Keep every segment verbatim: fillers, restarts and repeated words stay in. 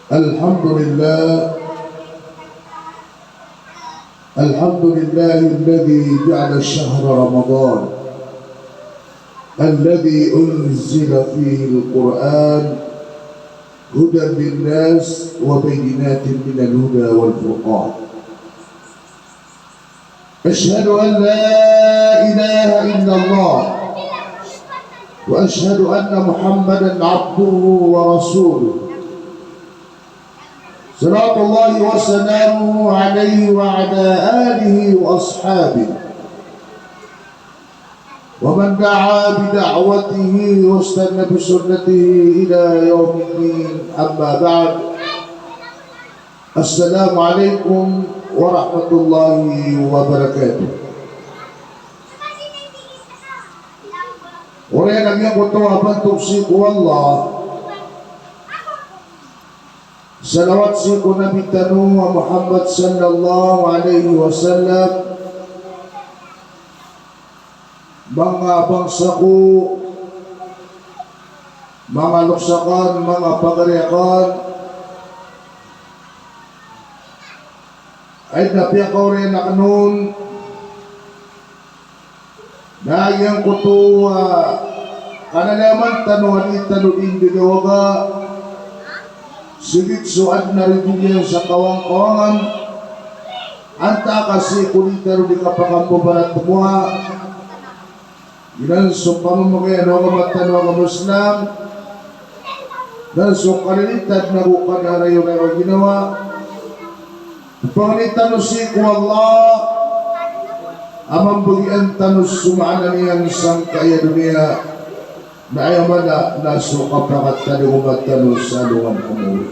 الحمد لله. الحمد لله الذي جعل شهر رمضان الذي أنزل فيه القرآن هدى للناس وبينات من الهدى والفرقان. أشهد أن لا إله إلا الله، وأشهد أن محمدا عبده ورسوله. صلوات الله وسلامه عليه وعلى آله وأصحابه ومن دعا بدعوته واستن بسنته إلى يوم الدين. أما بعد. السلام عليكم ورحمة الله وبركاته. Oriyan a giyangkoto a bantog sii ko Allah, salawat sii ko Nabi tano a Muhammad sallallahu alaihi wasallam, manga bangsa ko, manga loks akn, manga pagari akn, a aya piyakaoriyan akn on na giyangkoto a kalalayaman tano a di tano dii ndadawaga, sii ko so adn a ridoyan sa kawangkawangan, antaa ka sii ko di tano dii kapakambabaratmowa, giyanan so pamamagaya o agama tano a agama Islam, na so kalilitad nago kadarayorayo a ginawa. Pangnin tano sii ko Allah a mambagian tano so maana niyan sangkai a doniya, na aya maana na so kapakatadagoma tano sa alongan a mawri.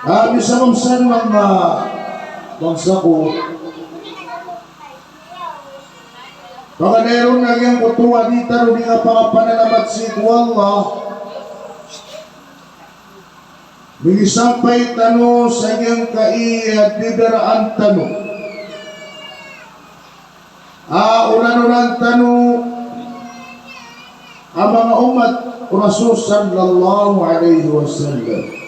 A, misabap san manga bangsa ko, paganay ron a giyangkoto a di tano dii kapakapanalamat sii ko Allah, migisampay tano sa giyangkai a didaraan tano a olan-olan tano a manga ummat o Rasul sallallahu alaihi wasallam.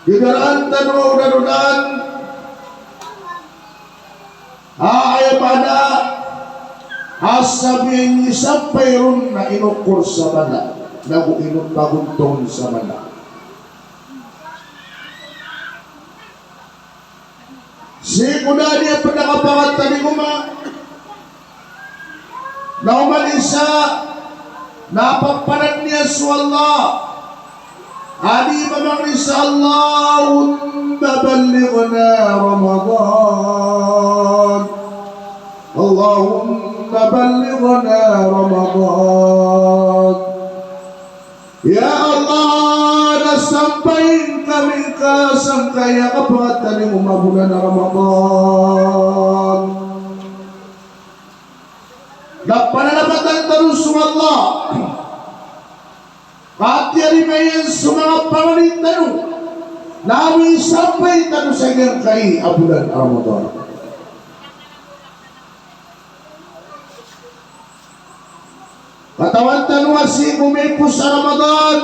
Didaraan tano a olan-olan a aya maana a sabap iyan misampay ron na inokor sa mala, nago inopagontong sa mala. Sii ko da niyan pn a kapakatadagoma, na oman i isa na papanad niyan so Allah a di mamangni sa Allahumma ballighna Ramadan. Allahumma ballighna Ramadan. Ya Allah, na sampain kami ngka sangkai a kapakatadagoma a bolan a Ramadan. Na panalamatan tano so Allah ka tiyarima iyan so manga pangni tano, na misampay tano sa giyangkai a bolan a Ramadan. Katawan tano a sii ko miipos a Ramadan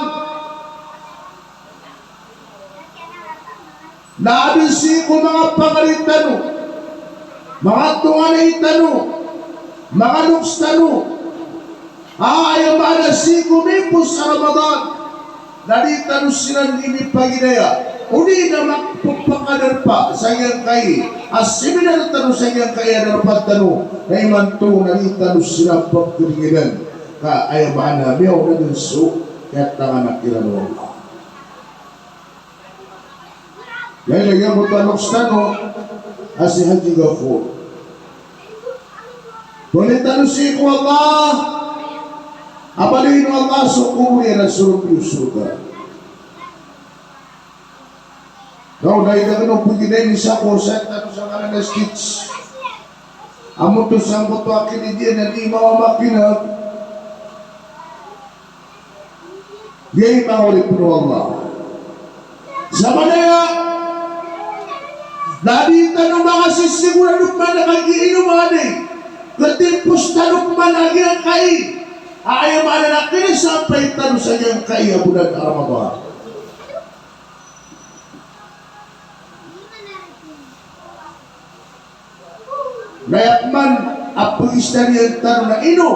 na adn sii ko manga pagari tano, manga tonganay tano, manga loks tano, a aya maana sii ko miipos a Ramadan na di tano siran inipaginaya, odi na mapepakadarpa sa giyangkai a seminar tano, sa giyangkai a darpa tano, na imanto na di tano siran pekedigedan, ka aya maana miyaona dn so kiyatanganak iran o Allah. Lagid iyan a loks tano a si Haji Gafur. Pangnin tano sii ko Allah a paliin o Allah so kobor iyan a sorga. Kagiya da kano peginaini sa ko sa tano sa kanan a stage. Amoto sangkoto a kinidiyan a di mawamakinag. Giyai manga oripn o Allah. Samanaya na di tano manga sisigurado man a kagiya ino manga di Katipos tano pman a giyangkai a aya maana na kinisampay tano sa giyangkai a bulan a Ramadan. Na aya pman a pagistariyan tano na ino,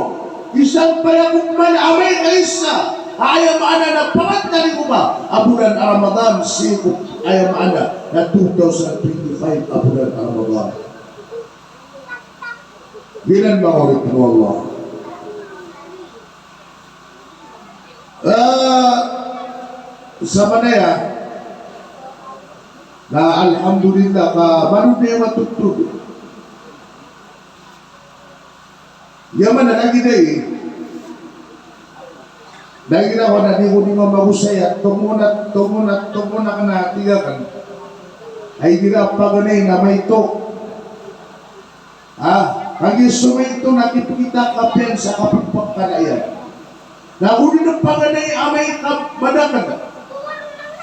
isampay ako pman amay ka isa a aya maana na pangatalingoma a bulan a Ramadan sii ko aya maana na two thousand twenty-five a bulan a Ramadan. Giyanan manga oripn o Allah. Ah, samanaya na alhamdulillah ka manood iyan matotod. Aya maana na lagid ai, lagid ako na di ko di mamagosaya, tongonat, tongonat, tongonat na tig akn. Ay di ra paganay na maito. Ha? Kagiya so maito na kipkita a kapiya sa kapagpakala iyan. Na o di na paganay amay ka madakl.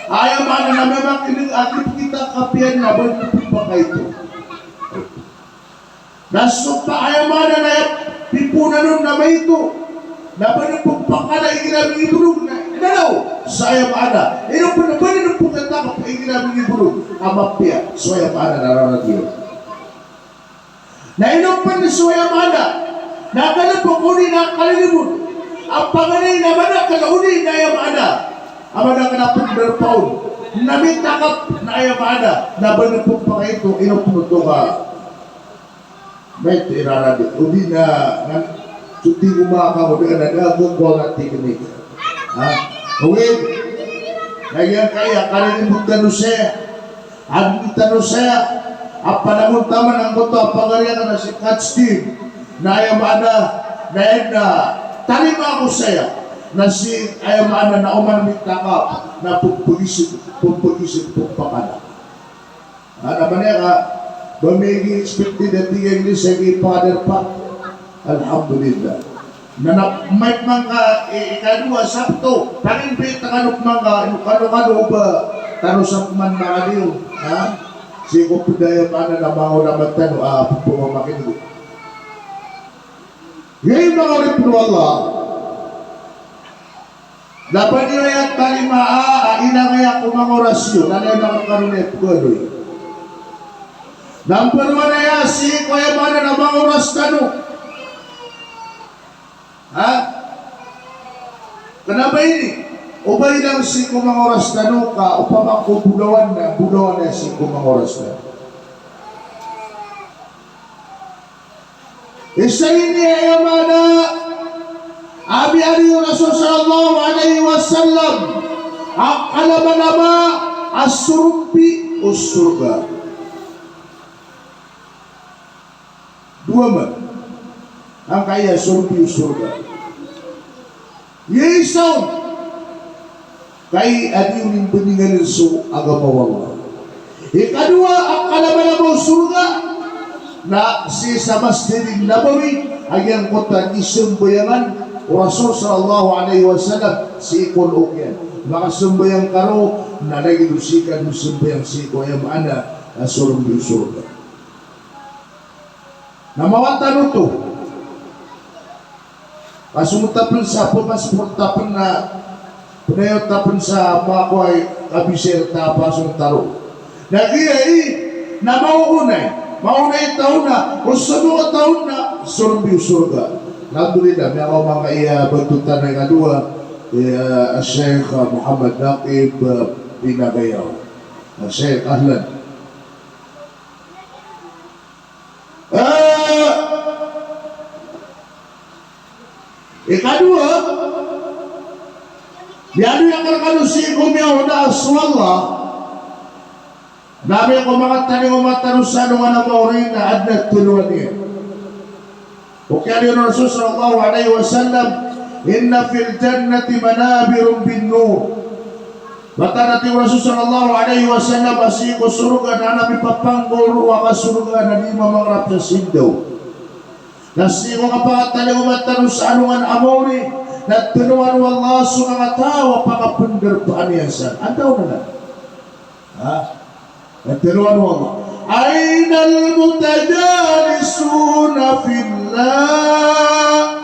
Aya maana na miyamakin'g a kipkita a kapiya na ba niyan pphakaito. Na so pa aya maana na aya pipoon on na maito. Na ba niyan pphakala igira minibolog na inalaw sa aya maana. Ino pn ba niyan pkhatakp igira minibolog a mapiya so aya maana na raradiyo. Na ino pn so aya maana na kalbk odi na kalilimod a paganay na madakl odi na aya maana a madakl a pndarpa on na mitakap na aya maana na ba niyan pphakaito, ino pn oto ka maito i rarad odi na, na so tig o manga kangod na da a gagawa na teknik. Ha? Oway. Na giyangkaya kalilimod tano saya. Adn tano saya a panamon taman angkoto a pagari akn a si Coach Tim, na aya maana na aya na tarima ko saya na si aya maana na oman mitakap na pphagis, pphagis, pphakala. Ana ba niyan ka ba miyagi-expected a tig a Inglis a giya pakadarpa. Alhamdulillah. Na, na, may pman ka, i-, ikadowa, Sabto, pagimbit kano pman ka, kano, kano ba, tano sa pman mangaliyo, ha? Sii ko pd aya maana na manga ulama tano, a, pphamakin'g. Aya manga oripn o Allah. Na ba niyo aya tarima a, a, ilangaya ko manga oras iyo, na aya manga kano niyan pkhaloy. Na mbaroa na aya sii ko aya maana na manga oras tano. Ha? Kna ba ini, o ba ilang sii ko manga oras tano ka opama ko bolawan na, bolawan na sii ko manga oras tano. Isa ini aya maana a miyaaloy o Rasul sallallahu alaihi wasallam a kalabalaba a sorombi o sorga. Dowa man angkaya sorombi o sorga. Aya isa on ka aya di on imbinigay so agama o Allah. Ikadowa a kalabalaba o sorga na sii sa Masjid Nabawi a giyangkoto a isambayangan o Rasul sallallahu alaihi wasallam sii ko lokiyan. Makasambayang ka roo na lagid o sii ka sambayang sii ko aya maana a sorombi o sorga. Na mawatan oto. Pasong ta pn sa pphasaport ta pn na pnayot ta pn sa mako ay kabisir ta pasong ta roo. Na giya i na maonay, maonay ta on na, o sabap ta on na sorombi o sorga. Alhamdulillah, miyakaoma angkaya bantotan a ikadowa, iya, Sheikh Muhammad Naqib, eh, Pinagayaw. Sheikh, ahlan. Eh, ikadowa, miyaaloy akn rkano sii ko miyaona a so Allah na amay ko makatalingoma tano sa alongan a maori na adn a tlo a niyan. O kiyaaloy o Rasul sallallahu alaihi wasallam, "Inna fil jannati manabirun bin nur." Mataan a tig o Rasul sallallahu alaihi wasallam a sii ko sorga na adn a mipapanggoro a kasorga na di mamangarap sa sindaw. Na sii ko kapakatalingoma tano sa alongan a maori na tloan o Allah so manga taw a pakapndarpaan iyan san. Antaa on anan? Ha? Na tloan o Allah. Ainal mutajalisuna fillah.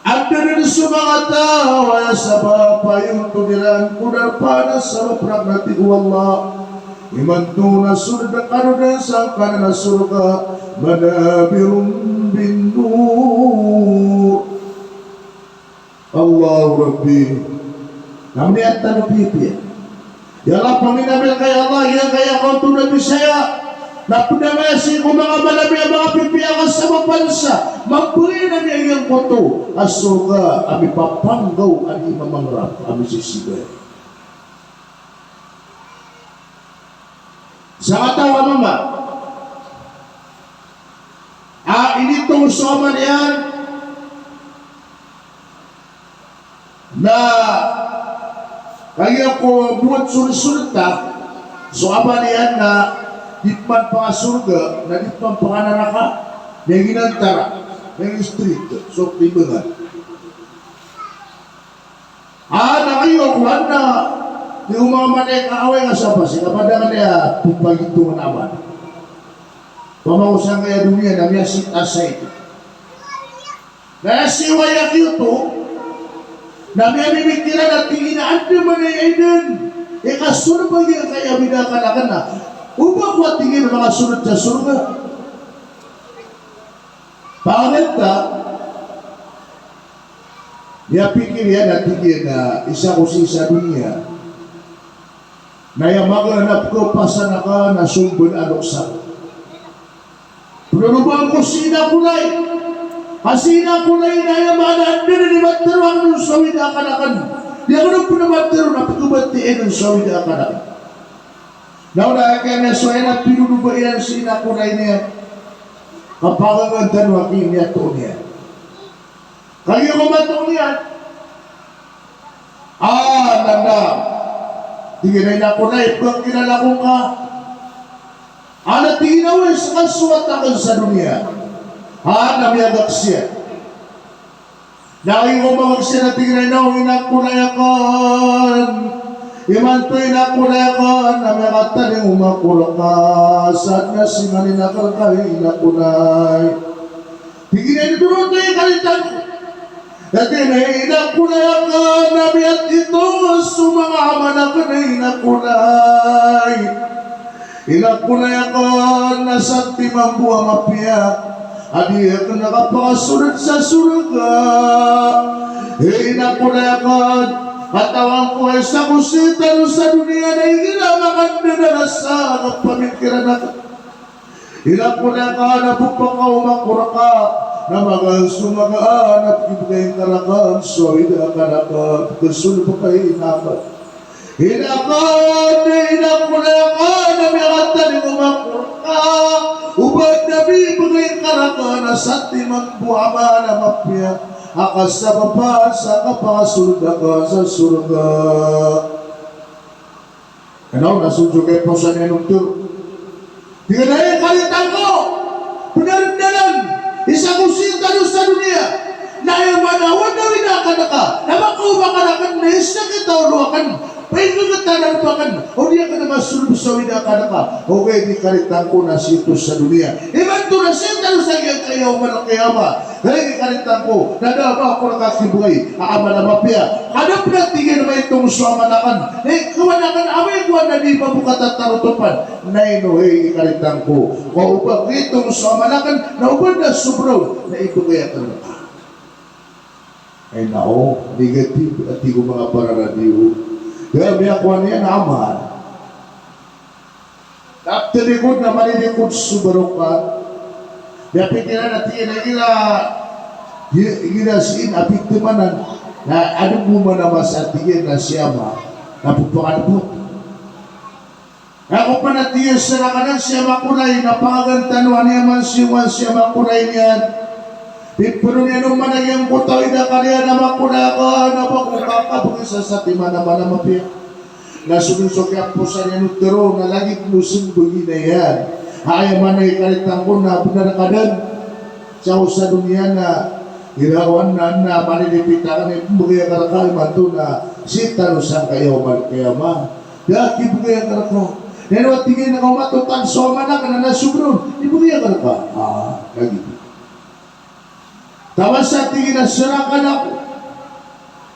Anda dn so manga taw a aya sabap iyan oto iran ko darpa na sabap rakn a tig o Allah. Imanto na so dn kano dn sangkanan a sorga, manabiru min nur. Allahu Rabbi. Na miyatano pipiya. Ya Allah, paminabil ka ya Allah, giyangkaya kaoto na bisaya. Na pd ami sii ko manga mala a manga pipiya a kasabapan sa mapuri na giyangkoto a sorga a mipapanggaw a di mamangrap a misisiba. Sakataw a mama a initong so ama niyan na kagiya ko bo a sorsor ta so ama niyan na di pman pangasorga na di pman panganaraka, na ginantara, na strict so timbangan. A, na kagiya ko ana, di ko manga mala a away nga sa pasi, na pd a kaniya pagitong a ama. Pamaosang kaya doniya na miyasita sa ito. Na siwaya kiyoto, na miyamimikiran a tig iyan a anda man aya dn i kasorba giyangkaya bida akal akn na. Oba ko a tig iyan a makasorga sa sorga. Panganta, miyapikir iyan a tig iyan a isa ko sii sa doniya na aya magaan a pkhapasan akn na so mbala a lokes akn. Pnoroban ko si ina ko nay. Ka si ina ko nay na aya maana a anda dn i matero akn on so awid a akal akn. Di akn on pn matero na pkhabatiya dn so awid a akal akn. Na o da aya kaya na so aya na pinoroba iyan si ina ko nay niyan. Kapagangan tano a ki miyatoon iyan. Kagiya ko matoon iyan. A, na na. Tig iyan a ina ko nay, pkhakilala ko ngka. A, na tig iyan a oway, ska so wata akn sa doniya. A, na miyagak siya. Na aya ko magak siya na tig iyan a ina, o ina ko nay akn. Imanto ina ko nay akn, na miyakatalingoma ako rka. Sadn a simanin akn rka, ina ko nay. Tig iyan a inidoron ko i karitan ko. Na tig iyan a ina ko nay akn, na miyatitong so manga amal akn, ina ko nay. Ina ko nay akn, na satiman bo a mapiya a di akn kapakasold sa sorga. Ina ko nay akn, katawan ko a isa ko sii tano sa doniya na igira makandadalasa a kapamikiran akn. Ina ko nay akn, na pphakaoma ako rka na magaan so magaan a pkibgay ngka rakn so awid a akal akn, pkhasold ka, ina akn. Ina akn, ina ko nay akn, na miyakatalingoma ako rka o ba dn a bibgay ngka rakn a satiman bo a amal a mapiya a kasabapan sa kapakasold akn sa sorga. Kna o na so diyokay posan iyan oto. Tig iyan a, hay karitan ko, pnarndalan, isa ko sii tano sa doniya na aya maana a awid a akal ka na makaoma ka rakn na isa kitao akn, paikagatanan pa akn, o di akn masold sa awid a akal ka. Ogaid i karitan ko na sii oto sa doniya. Imanto na sii tano sa giyangkaya omal qiyamah. Hay karitan ko, na da a ba ako rka kibgay a amal a mapiya. Ka da pn a tig iyan a maitong so amal akn. Hay kawan akn, amay ko ana di ba bo katatarotopan. Na ino, hay karitan ko, ka o ba kitong so amal akn na o ba na sobra on na ibgay akn rka. Ay nako, negative a tig o manga pararadiyo. Kaya miyakowa niyan a amal. Kaptalikod na malilikod so barokat. Miyapikir iyan a tig iyan a igira, igira sii a pithamanan na adn bo man a masa, tig iyan, na si ama na pphakadpot. Na ko pn a tig iyan sa rakanan si ama ko nay, na pangagan tano a niyaman si, wan si ama ko nay niyan. Piphanon iyan oman a giyangkoto a awid a akal iyan a ama ko nay akn, na ba ko kakabgi sa satiman a amal a mapiya. Na so dn so kiyaposan iyan oto ron na lagid o smbag iyan a aya maana i karitan ko na bnar ka dn. Sa o sa doniya na irawan na, na malilipit akn i pmbgay akn rka, imanto na sii tano sangkaya omal qiyamah. Da a kibgay akn rka. Pero tig iyan a ka oto, tanto so anak na nasobra on, ibgay akn rka. Ah, kagiya. Taman sa tig iyan a serakan ako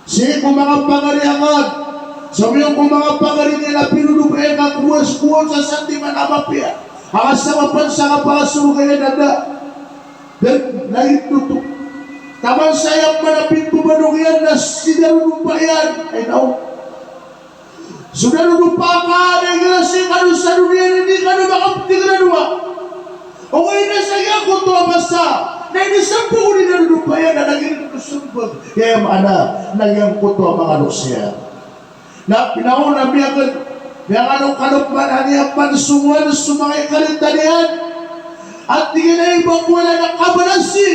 sii ko manga pangari akn, sa miyaona ko manga pangari niyan a pinodopa iyan ko kowa, kowa sa satiman a mapiya a kasabapan sa kapangasorga iyan a da. Dan lagid oto. Taman sa aya pman a pimbabanog iyan na sii darodopa iyan. Ay, naw. So darodopa ka, na igira sii kano sa doniya na di kano makaptigradowa. Ogaid na sa giyangkoto a masa na inismbag on i darodopa iyan na lagid o smbag. Aya maana na giyangkoto a manga loks iyan. Na pinaona, miyakn, miyakn o Luqman a niyan pman songowan so manga ikarita niyan. A tig iyan a iba ko wala na kabalasi,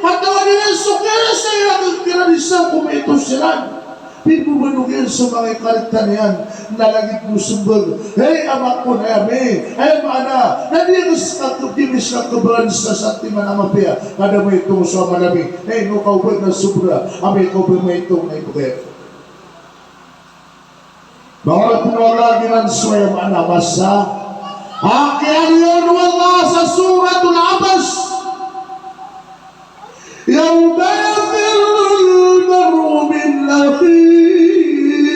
katawan iran so kiyarasa iran, kiran isa ko maito siran. Pimbabanog iyan so manga ikarita niyan na lagid o smbag. Hay ama ko, hay ami, aya maana na di mi ska, di mi ska khabaran sa satiman a mapiya ka da maito so ama ami. Hay, ino ka o ba na sobra, amay ka o ba maito na ibgay. Manga oripn o Allah, giyanan so aya maana a masa a kiyariyaw o Allah sa Suratul Abasa. يوم يفر المرء من أخيه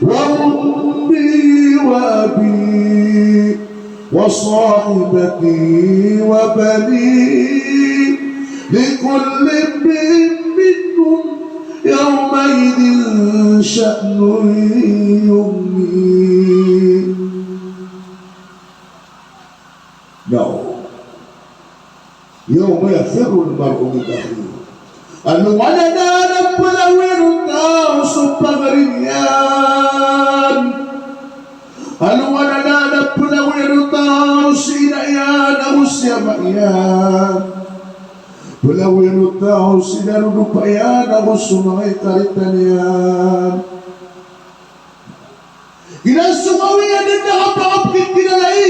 وأمه وأبيه وصاحبته وبنيه لكل امرئ منهم يومئذ شأن يغنيه. Naw. Yawma yafirrul mar'u min akhihi. Alongan a da a palawiyan o taw so pangari niyan. Alongan a da a palawiyan o taw si ina iyan ago si ama iyan. Palawiyan o taw si darodopa iyan ago so manga ikarita niyan. Giyanan so kawiya dn a kapakapkikinalai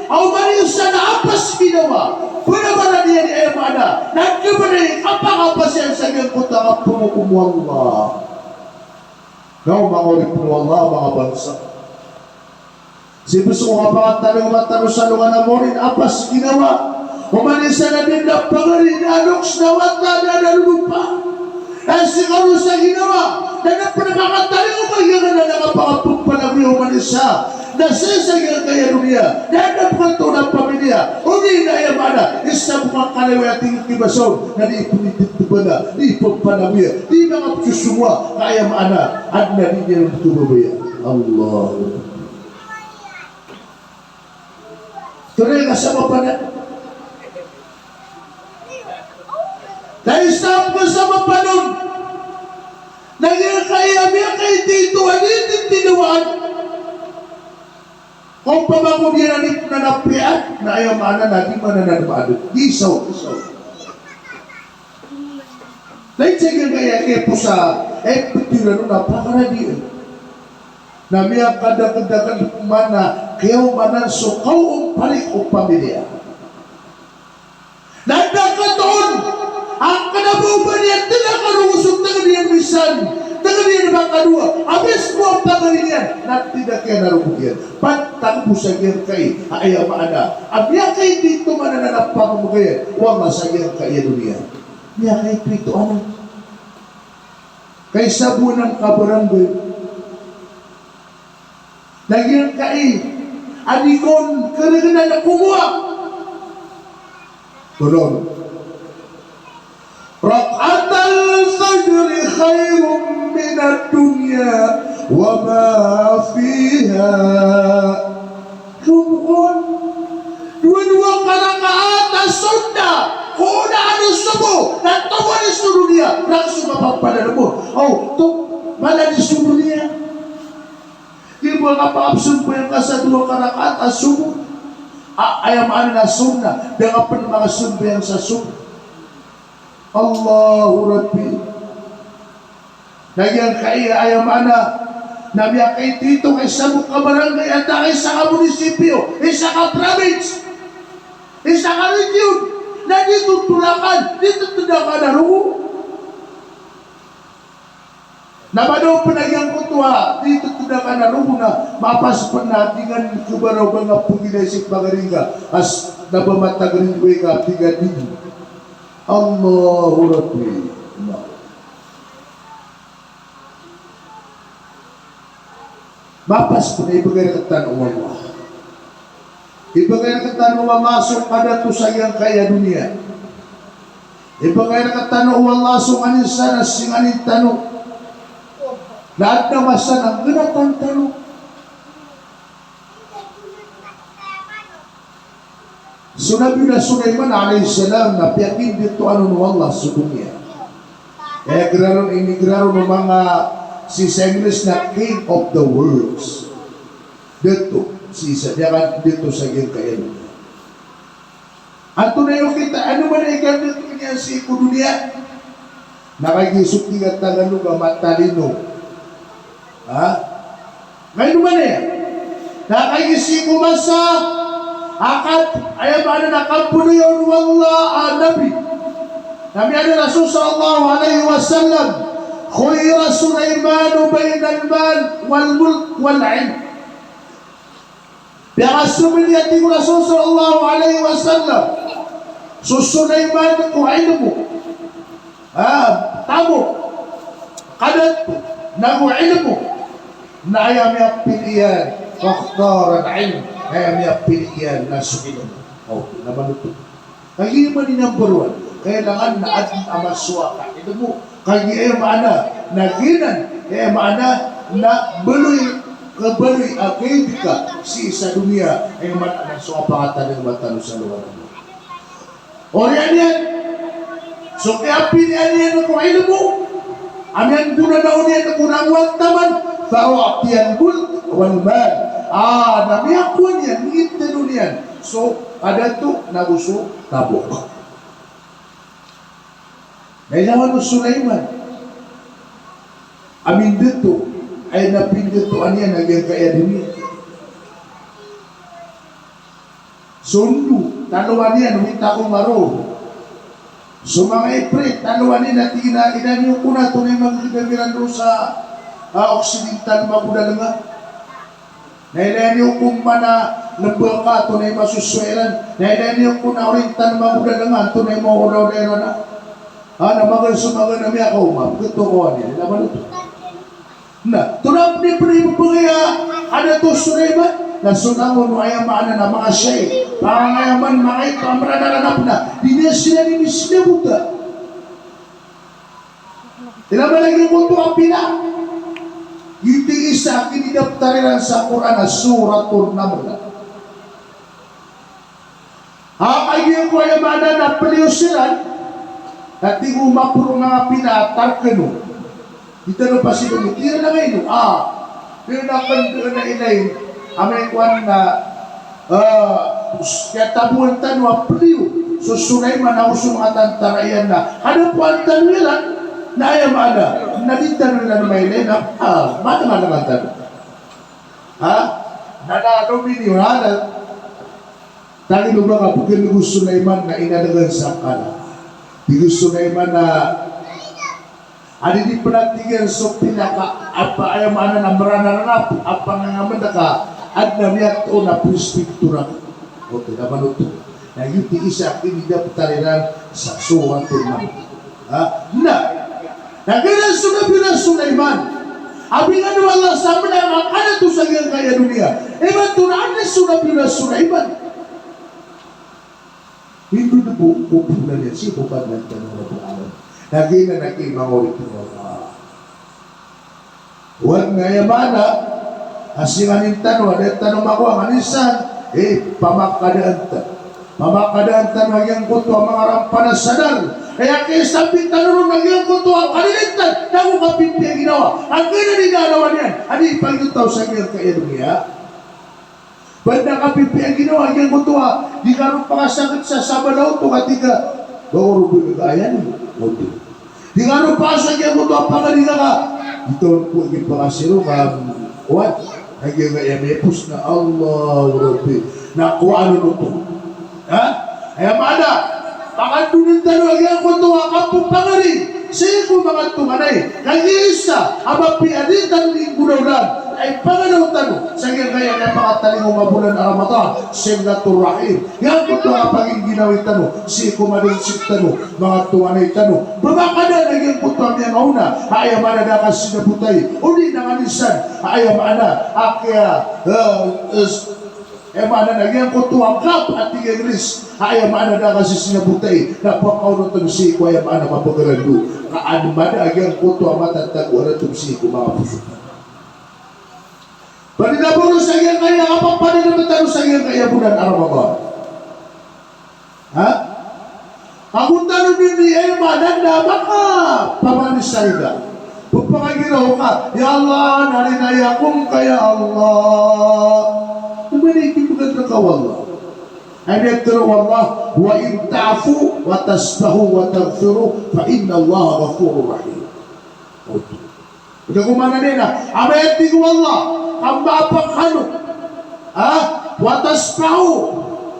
a oman i isa na apas ginawa. Pd a maana niyan i aya maana na da a maana i kapakapas iyan sa giyangkoto a kapngokom o Allah. Naw manga oripn o Allah, manga bangsa. Sii pn so kapakatalingoma tano sa alongan a mori na apas ginawa. Oman i isa na da dn a pangari na loks na wata na darodopa. Aya sii kano sa ginawa na da pn a makatalingoma giyanan a kapakapmpanagoya oman i isa na sii sa giyangkaya doniya na da pn a pamiliya. Odi na aya maana isa bo ka kalawi a tig iyan ki basa on na di pn ititbana, di pmpanagoya, di makapsosongowa, ka aya maana adn a di niyan on khababaya. Allahu Akbar. Tonaa i kasabapan on? Na isa a kasabapan on na giyangkaya miyakaitito a di titindawaan. Opama ko di iyan a di pn a napiya, na aya maana na di maana na di maana. Di saw, di saw. Na isa giyangkaya kiyaposa, eh, pthiran on a pakaradiyan. Na miyakadakdakl pman a kiyaomanan so kaomparik o pamiliya. Na da katoon a kna ba o ba niyan tnk a rogo so tngd iyan misan, tngd iyan makadowa, a mismo a pangari niyan na tidak iyan a rogo iyan. Pantag bo sa giyangkai a aya maana a miyakaitito man anan a pamamagayan o Allah sa giyangkai a doniya. Miyakaitito anan. Kaisa bo anan ka barangay. Na giyangkai a di kon kargnan a komowa. Tolong. Rak'atal fajri khairun minad dunya wa ma fiha. Dowa, dowa ka rakaat a sunnah ko onaan o sobo na toman i so doniya, rakhs o kapapadalm on. Aw, to, mala di so doniya. Di bo kapakapsambayang ka sa dowa ka rakaat a sobo. A, aya maana na sunnah, da ka pn makasambayang sa sobo. Allahu Rabbi. Na giyangkai a aya maana na miyakaitito ka isa bo ka barangay, antaa ka isa ka munisipyo, isa ka province, isa ka region, na di totolakan, di totolakan a rogo. Na madaw pn a giyangkoto a di totod a kanarogon a mapas pn a di ngka kabaraw ba nga pgilay si pagari ngka a da ba matagari ngka a tig a di. Allahu Rabbi. Mapas pn a ibgay rktano o Allah. Ibgay rktano o Allah so kadato sa giyangkaya doniya. Ibgay rktano o Allah so nganin san a singanin tano. Na adn a masa na nggnatan tano. So Nabi Sulaiman alayhis salam na piyakindatoan on o Allah so doniya. Kaya graron, inigraron o manga sii sa English na king of the worlds. Dato sii sa, di akan dato sa giyangkaya doniya. Antonaa i okit a, ano man i kadato niyan sii ko doniya? Na kagiya so tig a Tagalog a matalino. Ha? Kay ano man iyan? Na kagiya sii ko masa a kat, aya maana na kapoloy on o Allah a Nabi. Na miyaaloy o Rasul sallallahu alayhi wasallam, "Khuyyira Sulaymanu baynal mal wal mulk wal ilm." Piyakasmbn iyan, tig o Rasul sallallahu alayhi wasallam, so Sulaiman ko ilmo. Ah, tamok. Kadato, nago ilmo. Na aya miyapili iyan, fakhtara al-ilm. Aya miyapili iyan na so ilmo. O, na manoto. Kagiya man i number one, kailangan na adn a masowa ka ilmo. Kagiya aya maana na giyanan, aya maana na baloy, kabaloy a guide ka sii sa doniya, aya maana na so kapakatalingoma tano sa lowan. Oriyan iyan, so kiyapilian iyan ko ilmo, a miyanggonanao niyan ko langowan taman, fa u'tiyal mulk wal mal. Ah, na miyakowa niyan, miyanggonanao niyan so kadato nago so tamok. Na ilawan o Sulaiman a mindato, aya na pindatoan iyan a giyangkaya doniya. So ndo, talowan iyan, wita ko maro. So manga iprit, talowan iyan, a tig iyan a, ilaya niyo ko na, antonaa i manga kagamiran roo sa, ah, Occidental, magodal nga. Na ilaya niyo ko man a lmbaka, antonaa i masosowa iran. Na ilaya niyo ko na Oriental, magodal nga, antonaa i maodaoda iran a. Ah, na magaan so magaan a miyakaoma, pkhatokawan iyan, na manoto. Na, tonaa pn i pn i pphangaya a kadato o Sulaiman, na so langon o aya maana na manga shayi, pangangaya man manga ito a mranaranap na, di niyan siran inisinabotan. Ilay man a giyangkoto a pila. Giyoto i isa a kinidaptar iran sa Qur'an a Suratun Naml. Ha, kagiya ko aya maana na pliyo siran, na tig o maporo a manga pina a tarkano. Di tano pasidong, di iran angkaino. Ah, di na kn, di na ilay. Amay kowan na, ah, kiyataboan tano a pliyo so Sulaiman ago so manga tantara iyan na kadapoan tano iran, na aya maana na di tano iran mailay na, ah, maana nga tano. Ha? Na, na, ano, mini, ha? Na, Talino ba ka pkn o Sulaiman na inadgan sa kala. Tig o Sulaiman na, a di di pn a tig iyan so pinaka, apa, aya maana na mranaranap a pangangamndk a adn a miyatoon a perspective rakn. Oto, na manoto. Na giyoto i isa a kinidaptar iran sa Suratun Naml. Ha? Na, na giyanan so Nabi Sulaiman a bingn o Allah sa manga kadato sa giyangkaya doniya. Imanto na adn so Nabi Sulaiman. Indo dn bo ko pngan iyan sii ko Kadnan tano a Rabbul Alamin. Na giyanan a ki manga oripn o Allah. Oway, na aya maana a singanin tano a da tano makowa, nganin san, eh, pamakadaan tano. Pamakadaan tano a giyangkoto a manga rampn a sadar. Aya kiyasambi tano ron a giyangkoto a kalilitan, nago kapipiya ginawa. Angkanan i dalawan iyan a di pagitaw sa giyangkaya doniya. Ba adn a kapipiya ginawa a giyangkoto a di ka ron pakasakit sa sabala oto, katii ka ba oro bgay ka aya niyo oto. Di ka ron pakasakit a giyangkoto a pagari ka ka, di tano ko ipakasiro ka, oway, a giyangkaya miyapos na, Allahu Rabbi. Na kowaan oto. Ha? Aya maana, pakandonan tano a giyangkoto a kapphangari. Sii ko manga tonganay, kagiya isa a mapiya a di tano di nggolawlaan, ay pangalaw tano sa giyangkaya a manga talingoma a bolan a Ramadan, silaturrahim. Giyangkoto a pagingginawai tano sii ko manga dnsik tano, manga tonganay tano. Ba makadaan a giyangkoto a miyangaona a aya maana da a kasinabotay, odi na ngalisan a aya maana a kiya, eh, eh, Aya maana na giyangkoto a gap a tig a Ingris, aya maana na kasisinabotay, na pakaonotan sii ko aya maana mapagarando. Ka an mada a giyangkoto a matatago a ratom sii ko manga poso. Padi na bono sa giyangkaya, a papananam tano sa giyangkaya bolan a Ramadan. Ha? Ago tano dn i aya maana na makapamanisay ka. Pphangagiraw ka, "Ya Allah, narinaya ko ngka ya Allah." Aya maana i kipgad rka o Allah. Aya tharo o Allah, "Wa in ta'fu wa tasfahu wa taghfiru fa innallaha ghafurur rahim." Oto. Aya ko maana niyan na, amay a tig o Allah, ka maapa kano. Ha? Wa tasfahu,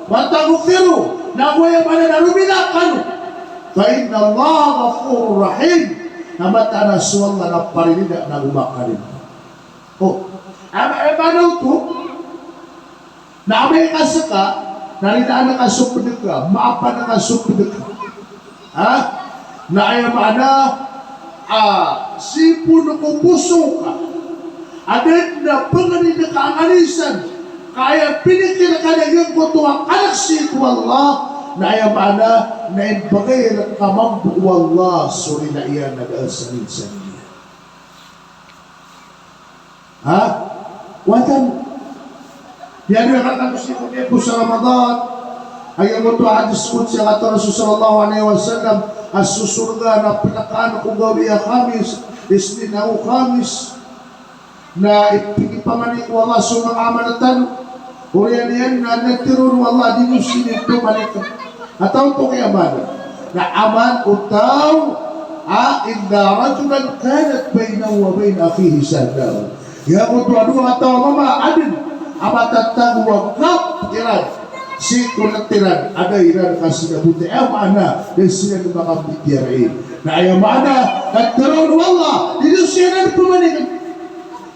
wa taghfiru, nago aya maana na romila kano. Fa innallaha ghafurur rahim. Na mataan a so Allah na paririda nago makalimo. O, aya, aya maana oto, na amay ka ska, na rinaan ka so pd ka, maapa ka so pd ka. Ha? Na aya maana, a, sii pn ko poso ka a da dn a pngnin ka a ngalisan, ka aya pinikir ka na giyangkoto a kalk sii ko Allah, na aya maana na imbgay rka mambo o Allah so rila iyan a da a sanin-sanin iyan. Ha? Watan. Aya dn a katharo sii ko miyapos a Ramadan. Aya giyangkoto a hadis qudsi a katharo o Rasul sallallahu alaihi wasallam, a so sorga na plkaan ko gawii a Khamis, Isnin ago Khamis. Na ipipamanik o Allah so manga amal tano. Oriyan iyan na, na tharo o Allah a di niyo sii pmanik. Antaa oto i amal? Na amal o taw a, illa rajulan kanat bainahu wa baina akhihi shahna. Giyangkoto a dowa kataw a mama a adn a matatago a gap iran sii ko lt iran a da iran kasinabotay. Aya maana na da siran makambitiyarai. Na aya maana na tharo o Allah, di niyo siran pmanik.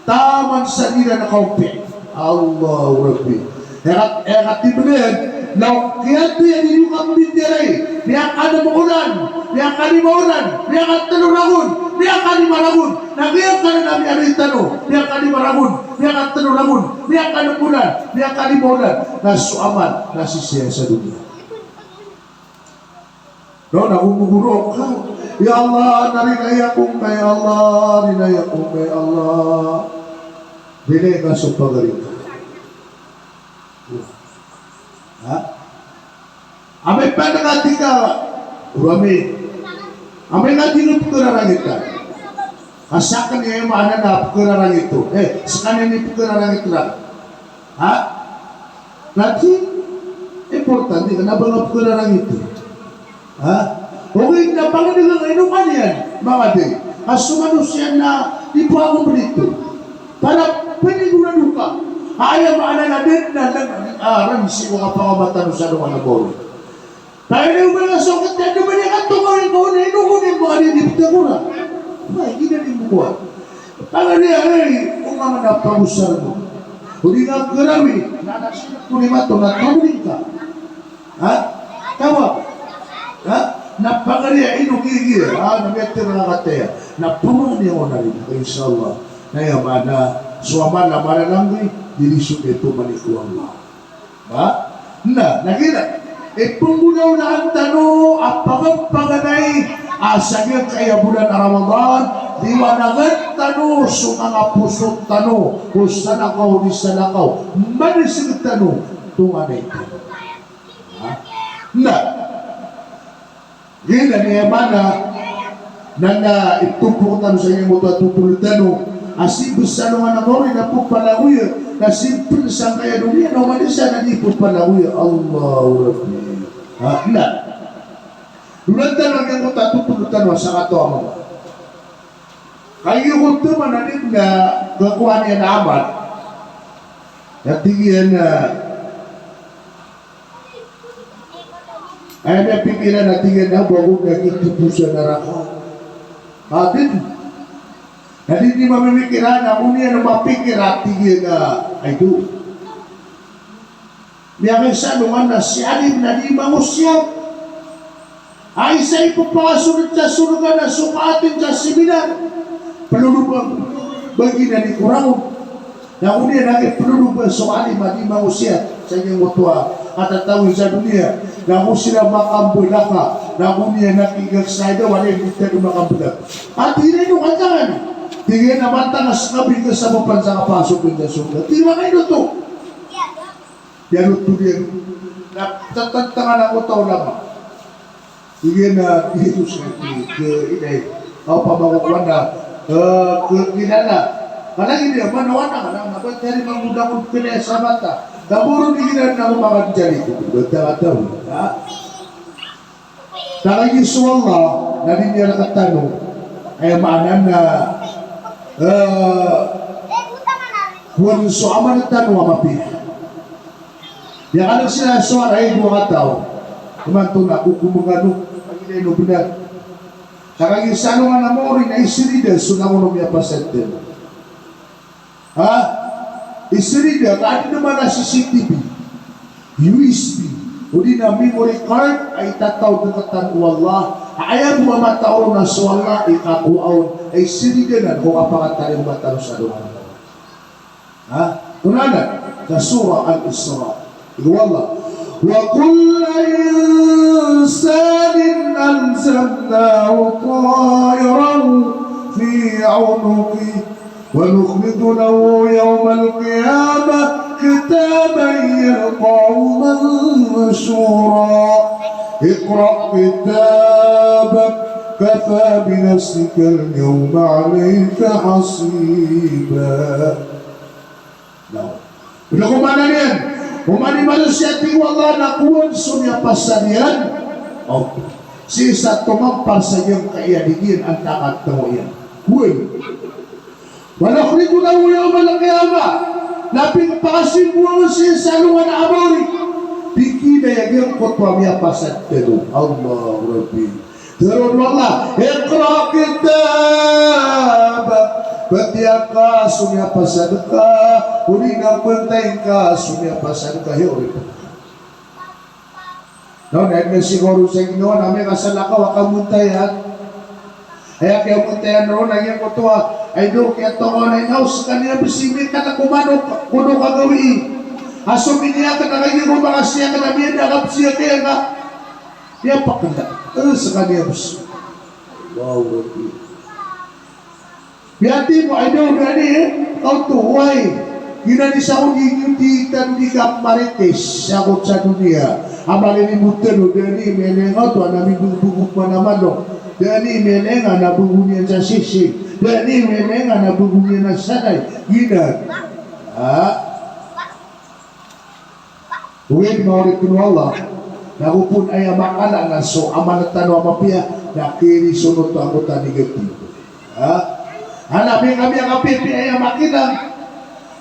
Taman sa di iran kaompiya. Allahu Rabbi. Aya ka, aya katindg iyan, na o kiyatoya di niyo kambitiyarai, miyakalima olan, miyakalima olan, miyakatlo ragon, miyakalima ragon, na giyangkanan a miyaaloy tano, miyakalima ragon, miyakatlo ragon, miyakalima olan, miyakalima olan, na so amal na sisii sa doniya. No, na gomogoro ka. Ya Allah, narinaya ko ngka ya Allah, rinaya ko ngka ya Allah. Rinaya ka so pagari ka. Ha? Amay pn ka tig ka, o ami. Amay ka tig ka pkhararangit ka. Ka sakn i maana na pkhararangit oto. Eh, skaniyan i pkhararangit ka. Ha? Lagi importante ka na ba nga pkhararangit. Ha? Ogaid na pangndg ka ino kaniyan, manga di. Ka so manosiya na di pagomplito. Para pnigurado ka. Aya maana na da dn a, ah, ran sii ko kapangamatan o sa dowa na bawri. Tayo na oman a so katiyan na ba niyan katongawi ko na ino ko niyan ba di di ptagora. Ba, di na di mbokowan. Pangariya, ay, o manga na pagosar mo. O di nga garawi, na anak sii ko ni mato, na tawag ka. Ha? Tawag. Ha? Na pangariya, ino giya, ha? Na miyatir na kataya. Na pamangni ako na rin, insha Allah. Na aya maana, so amal a malalanggi, di di so pmanik o Allah. Ha? Na, na giya, ipnggolawlaan tano a pagpaganay a sa giyangkaya bolan a Ramadan, diwanagan tano so manga poso tano, o salakaw di salakaw, manisg tano, tonganay tano. Ha? Na, Giyanan i aya maana na, na iptompok tano sa giyangkoto a topol tano a sii bs sa alongan a mawri na pphalagoya, na sii pn sangkaya doniya na oman i isa na di pphalagoya. Allahu Rabbi. Ha, na. Dolan tano a giyangkoto a topol tano a sakataw a mama. Kagiya ko taman a di na kakowa niyan a amal. Na tig iyan a Aya miyapikiran a tig iyan a ba ako na kitipo sa naraka. Aden. Na di niyan mamimikir a, na o niyan mapikir a tig iyan a, ay do. Miyakaisa alongan na si alim na di mangosiyat. Ay sa ipapakasold sa sorga na so kaaten sa seminar. Pelolobang. Bagi na di korang. Na go niyan a kipelolobang so alim a di mangosiyat sa giyangkoto a katatawi sa doniya. Na go siran makambalaka. Na go niyan a kigag sa ida, wala i di tano makambalaka. Ati ino katangan. Tig iyan a matanga sa kabi kasabapan sa kapasok sa sorga. Tig iyan a ino oto. Ino oto diyan. Na tatantangan ako ta ulama. Tig iyan a, ito sa ito, ke, inay. Aw, pamakokowan na, eh, ke, kilala. Kalagi niyan, manawana ka na, na ba tiyari mangudangod ka na sa mata. Kaboron di kiran na kumakan tiyari ko. Bata ka daw, ha? Kalagi so Allah, na di niyan katano. Aya maana na, eh, kowan so amal tano a mapiya. Aya kanan siran so aray ko a taw. Imanto na kokomengan o, pagilay no benar. Sa kagiya sa alongan a maori na isirida so langon o miyapasad tano. Ha? Isirida, ka aden man a C C T V, U S B, odi na memory card a itataw rektano o Allah. Aya bo a matao ron na so Allah i kakowa on, a isirida nan ko kapakatarima tano sa alongan a maori. Ha? Konanan, sa Surah Al-Isra. Tig o Allah, "Wa kulla insanin alzamnahu ta'irahu fi unuqihi, wa nukhriju lahu yawmal qiyamati kitaban yalqahu manshura. Iqra kitabak, kafa bi nafsika al-yawma alayka hasiba." Now, ino ko maana niyan? Oman i manosiya, tig o Allah, na kowan so miyapasad iyan. O, sii sa tomampar sa giyangkaya di iyan antaa ka tao iyan. Kowan. Wa nukhriju lahu yawmal qiyamah. Na pipakasimboang sii sa alongan a maori. Di kina iya giyangkoto a miyapasad tano. Allahu Rabbi. Tharo o Allah, "Iqra kitabak." Batiya ka so miyapasad ka, odi na pantay ka so miyapasad ka, hay oripn. Na aya siguro sa ginawa na miyakasalakaw a kamontayan. Aya kiyamontayan ron na giyangkoto a, ay do, kiyatongan a inaw skaniyan bs i miyakata ko manok, kono kagawii. A so miniyakn a kagiya ko makasiyakn a miyada ka bs iya kaya ka. Aya pakda, eh, skaniyan bs. Allahu Akbar. Biyati mo, ay daw, dani, eh, kaw to, way. Giyanan i sa ko di, di, di, di ka marites, sa ko sa doniya. A malinimot tano, dani, miyalenga oto, a na mibogobog man a manok. Dani, miyalenga, na bogo niyan sa sisi. Dani, miyalenga, na bogo niyan a sanay. Giyanan. Ha? Ogaid manga oripn o Allah, na go pn aya makala na so amal tano a mapiya, na kiri so noto angkoto a negative. Ha? Ana, miyaka, miyakapiyapiya aya makinang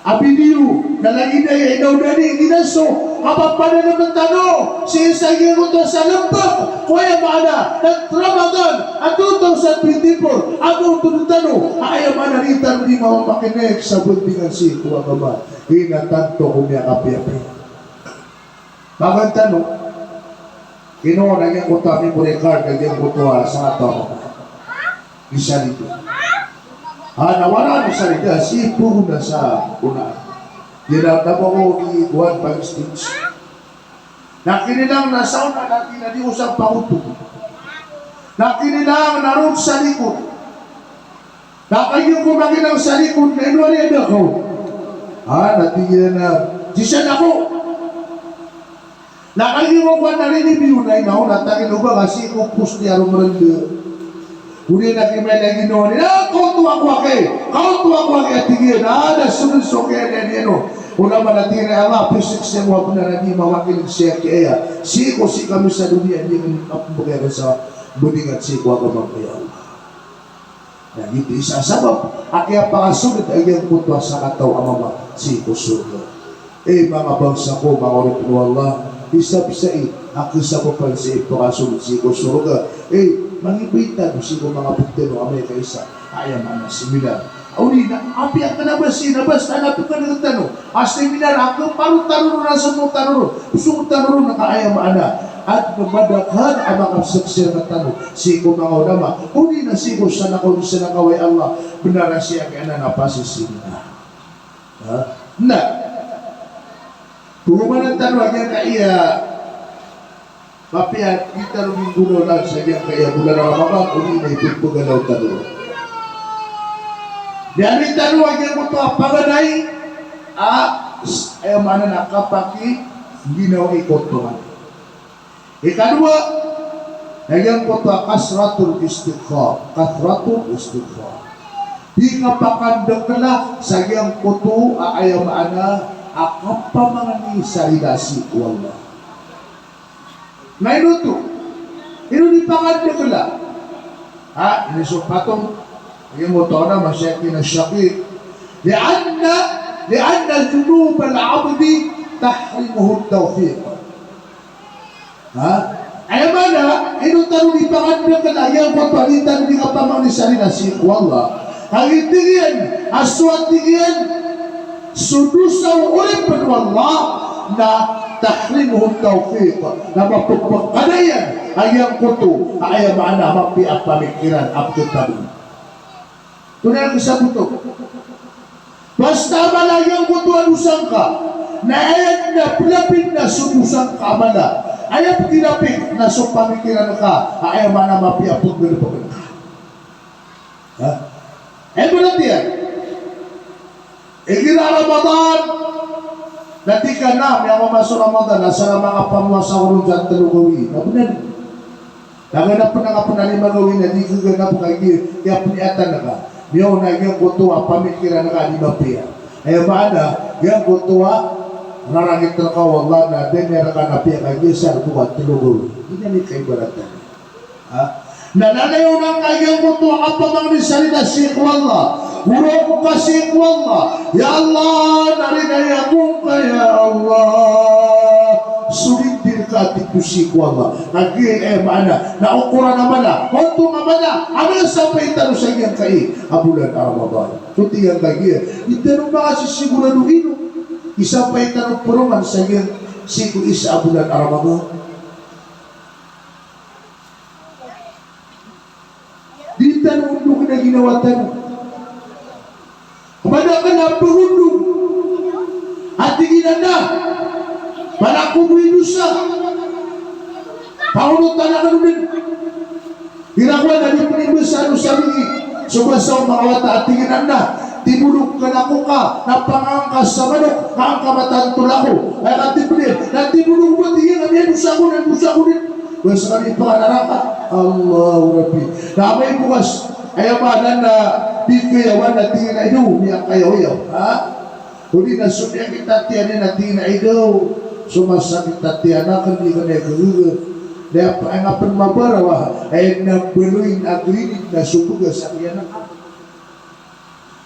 a video, na lagid aya inaw dani, giyanan so kapapananm tano sii sa giyangkoto a salmbag ko aya maana na Ramadan a two thousand twenty-four, a mawto tano, aya maana na di tano di mamamakinig sa bandingan sii ko agama. Ino tanto ko miyakapiyapiya. Magaan tano, ino na giyangkoto a memory card, na giyangkoto a sangataw. Di salida. Ha, na wala na salida, sii pn na sa kona. Di na tamo ko di kuwan pag-stage. Na kinilang na sa ona na di, na di ko sa pangotong. Na kinilang na roo sa likod. Na kagiya ko makinang sa likod na ino ari a da kaw. Ha, na tig iyan a, di san ako. Na kagiya ko kowan na rinibiyo na inaw na tagin o ba ka sii ko poste a romerende. Odi na kimailay ginawa niyan, a, kaoto ako aki, kaoto ako aki, a tig iyan, a, da sold so kiyaliyan iyan on. Ona man a tig iyan a Allah, pisik siya mo a bnar a di mawakilig siya kiya. Sii ko sii kami sa doniya, di kami kapmbgay sa bandingan sii ko agama ko ya Allah. Na giyoto i isa a sabap a kiyapakasold a giyangkoto a sakataw a mama sii ko sorga. Eh, manga bangsa ko, manga oripn o Allah, isa bs i a kasabapan sii pakasold sii ko sorga. Eh, Mangibay tano sii ko manga pd tano a amay ka isa a aya maana seminar. Odi na apiya kna ba sii na basta na pkhan'g tano a seminar a kparo tano ron, a somo tano ron, psong tano ron, ka aya maana adn a madakl a makapzaksian tano sii ko manga ulama, odi na sii ko salakaw dn salakaw, ay Allah, bnar a sii a giyanan a pasiseminar. Ha? Na poromanan tano a giyangkaya mapiya a di tano minggolaola sa giyangkaya bolan a Ramadan, odi na ipphagalaw tano. Miyaaloy tano a giyangkoto a paganay a, aya maana na kapakiginawai ko Tuhan. Ikadowa, na giyangkoto a kasratul istighfar, kasratul istighfar. Di kapakandakla sa giyangkoto a aya maana a kapamangni sa rida sii ko Allah. Na ino oto? Ino di pakandakla? Ha, ini so patong. Aya mo taw na masyakin a syakir. Li'anna, li'anna dhunubal abdi tahrimuhu tawfiq. Ha? Aya maana, ino tano di pakandakla a giyangkoto a di tano di kapamangni sa rida sii ko Allah. Kagiya tig iyan a so, tig iyan, so dosa o oripn o Allah na tahrimuhu tawfiq, na mapphakada iyan a giyangkoto a aya maana a mapiya a pamikiran a pkhatadm. Tonaa i kisaboto? Basta a mala a giyangkoto a dosa ngka, na aya dn a plapin na so dosa ngka a mala, aya pkilapin na so pamikiran ka a aya maana a mapiya a pnggalbkn ka. Ha? Aya maana niyan, igira a Ramadan, na tig ka na miyamamasa o Ramadan, asar a manga pamowasa ko ron sa tlo gawii. Na bnar. Na kna pn a kapn a lima gawii na di ka kna pn kagiya, aya pniyatan ka. Miyaona giyangkoto a pamikiran ka a di mapiya. Aya maana, giyangkoto a rarangit rka o Allah na da niyan rka napiya kagiya sa rka tlo gawii. Giyanan i kaibaratan. Ha? Na lalayon angka giyangkoto a kapamangni sa rida sii ko Allah. Orop ka sii ko Allah. Ya Allah, na ridai ako ngka, ya Allah. Solid dn ka, tig oto, sii ko Allah. Kagiya aya maana na okoran a mala, ontong a mala a mala sampay tano sa giyangkai a bolan a Ramadan. So tig iyan kagiya, di tano makasisigurado ino i sampay tano paroman sa giyangkai, sii ko isa a bolan a Ramadan. Di tano ondokn a ginawa tano. Madakl a pagondog a tig iyan a, na mala ko bo i dosa. Paonotan akn on dn. Igira kowan a di pn imbasa o sabagi so basa o manga wata a tig iyan a, na tibolog kn ako ka, na panganka sa manok, ka angka matantol ako. Aya katibolog iyan, na tibolog bo, tig iyan, a miyadosa ako, na dosa ako dn. Basa kami pnganaraka. Allahu Rabbi. Na amay bokas, aya maana na di kayawan a tig iyan a, ino, miyakayaw-yaw. Ha? Odi na so miyakit a tiyan iyan a tig iyan a, ino, so masakit a tiyan akn, di akn aya khagaga. Na aya pn mabaraw a, aya na baloy a grinid na so bagas a tiyan akn.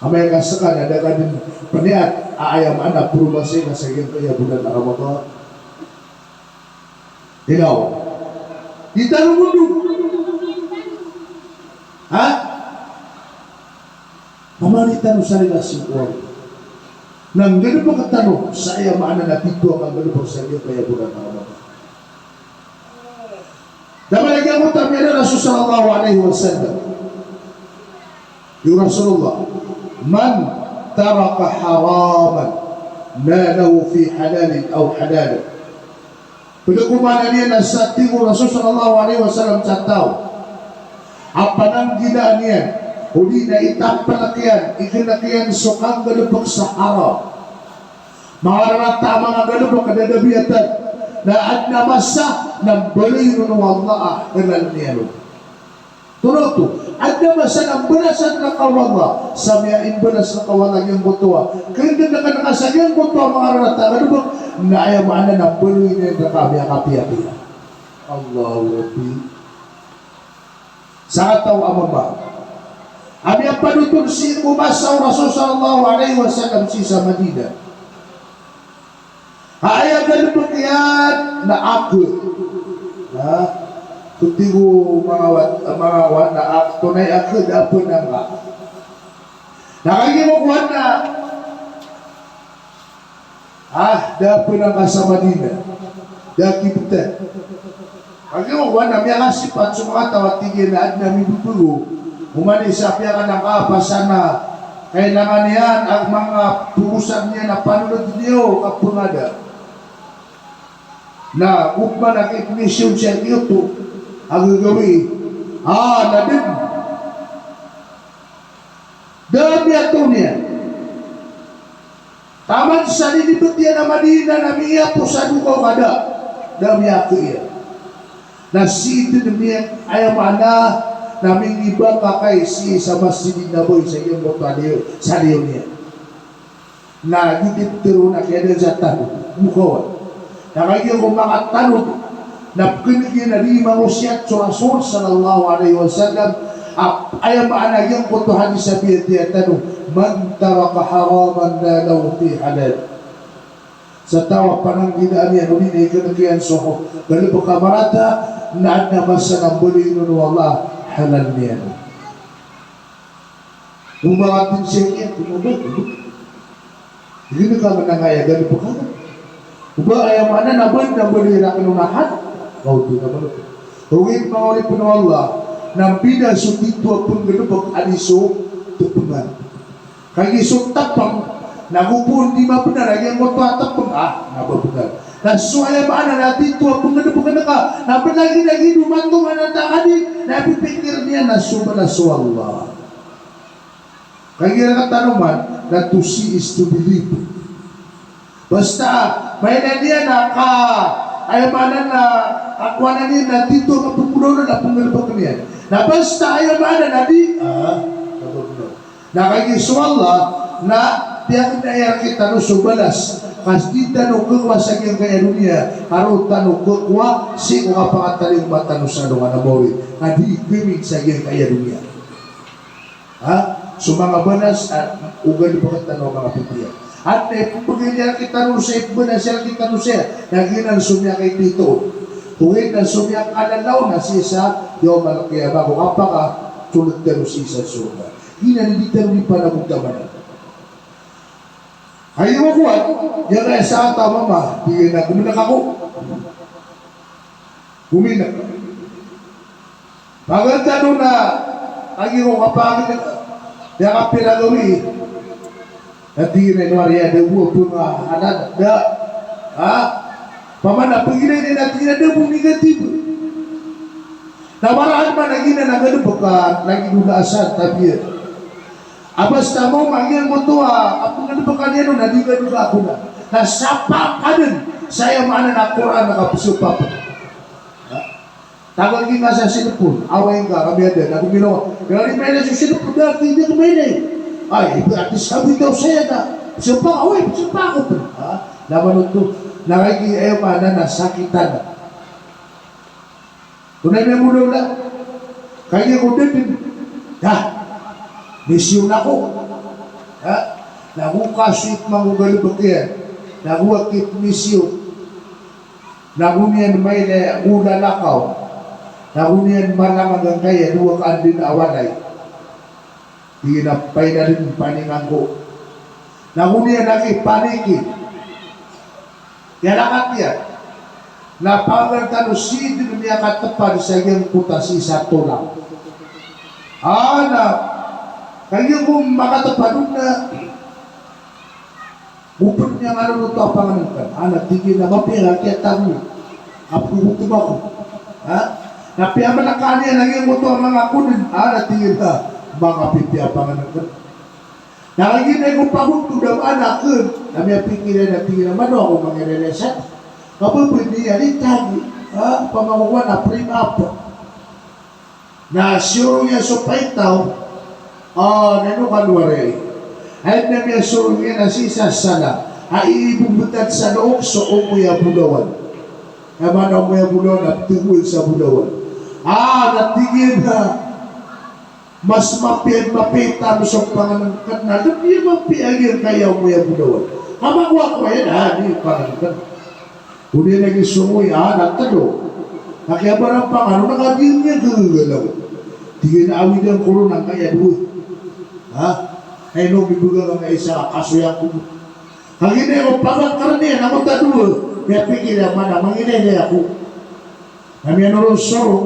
Amay ka ska na da ka dn pniyat a aya maana a poroman sa giyangkaya bolan a Ramadan. Ino? Di tano mondog. Ha? Pamangni tano sa rila sii ko Allah. Na nggalbk tano sa aya maana na titho a kanggalbk sa giyangkaya bolan a Ramadan. Da a lagid angkoto a miyaaloy o Rasul sallallahu alaihi wasallam. Ya Rasulullah, "Man taraka haraman nalahu fi halalin aw halal." Pd ko maana niyan na sa tig o Rasul sallallahu alaihi wasallam sa taw a pananggilaan iyan, odi na itaplk iyan, ignk iyan so kanggalbk sa haram. Manga rarata a manga galbk a da a biyatan, na adn a masa na mbaloy ron o Allah a halal niyan on. Tonaa oto, adn a masa na mbalasan rka o Allah, sa miyaimbalas rka o Allah giyangkoto a knggnngkn ka sa giyangkoto a manga rarata a galbk, na aya maana na mbaloy niyan rka a miyakapiyapiya. Allahu Rabbi. Sakataw a mama a miyapadotol sii ko masa o Rasul sallallahu alaihi wasallam sii sa Madinah. Aya galbk iyan na ako. Ha? Tig o manga wat-, manga wata a, tonay a keda a pn angka. Na kagiya ko kowan na, ah, da a pn angka sa Madina. Da a kibtad. Kagiya ko kowan na miyakasipat so manga taw a tig iyan a adn a mibpgo. Oman i sa piyakadangka a pasana kailangan iyan a manga pgosan iyan a panolod niyo ka pngada. Na oman a kipmisyon siya giyoto a gagawii. Ah, na dn. Da a miyatoon iyan. Taman sa dinibt iyan a Madina na miyapos a dokaw ka da. Da a miyakn iyan. Na sii dn miya, aya maana na minibakakay sii sa Masjid Nabawi sa giyangkoto a liyo, sa liyo niyan. Na di titero na kiyadaan sa tanod, mukawat. Na kagiya ko makatanod, na pkhaneg iyan a di mangosiyat so Rasul sallallahu alaihi wasallam, a, aya maana giyangkoto a hadis a biyatiya tano, "Man taraka haraman nala Allahu bihi halal." Sa taw a pananggilaan iyan o di na ikhaneg iyan so galbk a marata, na adn a masa na mbaloyin on o Allah a halal niyan. Oman a tig siya niyan, oman a tig. Di na ka manangaya galbk ka. Oba aya maana na ba, na ba di rakn on a hat. Kaw di na ba. Ogaid manga oripn o Allah, na mbida so titho a pnggalbk a di so tpngan. Kagiya so tpng, na go pn di mabnar a giyangkoto a tpng, ah, na ba bnar. Na so aya maana na titho a pnggalbk ka, na ba lagid-lagid o mato man a tangadi, na pipikir iyan na so balas o Allah. Kagiya rktano man na to see is to believe. Basta, mailay niyan na ka, aya maana na, kakowanan iyan na titho a kapmbolawan a pnggalbk iyan. Na basta, aya maana na di, ah, na kagiya so Allah, na piyakn iyan rktano so balas, ka di tano khakowa sa giyangkaya doniya, ka roo tano khakowa sii ko kapangatalingoma tano sa alongan a mawri, ka di khakowa sa giyangkaya doniya. Ha? So manga balas, ah, o galbk tano a manga pipiya. Adn a ipmbgay iyan rktano sa, ipmbalas iyan rktano sa, na giyanan so miyakaitito. Ogaid na so miyakalalaw na sii sa yawmal qiyamah, ko kapakasoled tano sii sa sorga. Giyanan i di tano di panagotamanan. Ay, iwan ko a, aya kaya sa ata mama, di na gomnk ako. Gomnk. Pagantano na, lagid o kapakit, aya kapira gawii. Na tig iyan a ino ari a da bo a pnga, anan, da. Ha? Pamana pagilay niyan na tig iyan a da bo, negative. Na maraan man a giyanan a galbk a, lagid o da a sa tabiya. A basta mawma giyangkoto a, a pnggalbk iyan on na di galbk ako na. Na sapakadn sa aya maana na Qur'an na kapsopapn. Ha? Tagal ki nga sa cellphone, away nga, kami ada, na gomiraw. Kaya di mailay so cellphone, da, di, di mailay. Ay, iba, at least kami daw saya na. Psopak, away, psopak ako pn. Ha? Na manoto, na lagi, aya maana na sakitan. Tonay na mulaw na. Kagiya ko da dn. Da. Misyon ako. Ha? Na go kasip mangogalbk iyan. Na go akit misyon. Na go niyan mailay a ola lakaw. Na go niyan malamag angkaya dowa ka andin a walay. Di na painadn paningan ko. Na go niyan lagi paniki. Iyalakat iyan. Na panggal tano sii dn miyakatpad sa giyangkoto a sii sa tolang. Ah, na kagiya ko makatpad on na Opama niyan a oto a pangnngkn, a na tig iyan a mapiya a kiyatago. A pkhobotom ako. Ha? Na piyamalakaw niyan a giyangkoto a manga koden, a na tig iyan a manga pipiya a pangnngkn. Na kagiya na iko pagontod a ba na kn, na miyapikir iyan a tig iyan a mano ako mangireresearch. Kababad iyan i tago. Ha? Pamakokowan a frame up. Na siyorong iyan so paitaw, a, na ino kano ari. Aya dn a miyasorong iyan na sii sa sala a iibobtad sa loob so omoy a bolawan. Aya maana omoy a bolawan na ptgoan sa bolawan. A, na tig iyan a mas mapiya, mapiya i tago so pangnngkn na lbi a mapiya giyangkaya omoy a bolawan. Ka makowa ko aya na di pangnngkn. Odi na giya so omoy, a, na tlo. Kagiya ba na pangano na kagiya niyan gagagalaw. Tig iyan a awidan ko ron angkaya dowa. Ha? Ay no, bibgay ka angkaya isa ka kasoy ako. Kagiya niyan ko pagakar niyan angkoto a dowa. Miyapikir iyan a mana, manginay ako. Na miyanorong sorong,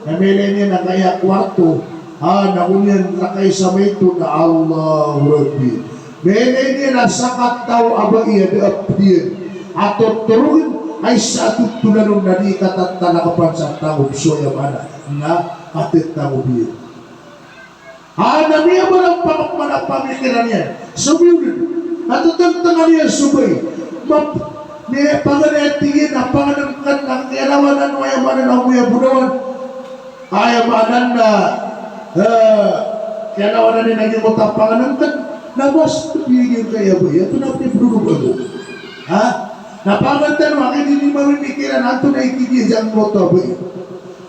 na miyailay niyan angkaya kwarto. Ha, na go niyan lakay sa maito na Allahu Rabbi. Miyailay niyan a sakataw a bai a da a pd iyan a totorogn, a isa a totolanon na di katatalakapan sa tangob so aya maana na katatangob iyan. Ha, na miyabara pamamana pamikiran iyan. So biyodan, na tatangtangan iyan so bai. Map-, miyapaganay a tig iyan a pangnngkn na kiyarawanan o aya maana na omiyabonawan. Aya maana na, eh, kiyarawanan iyan a giyangkoto a pangnngkn, na mas pd iyan angkaya bai, antonaa pn i pd o bai. Ha? Na pangngkn tano a kidini mamikiran antonaa i tig iyan sangkoto a bai.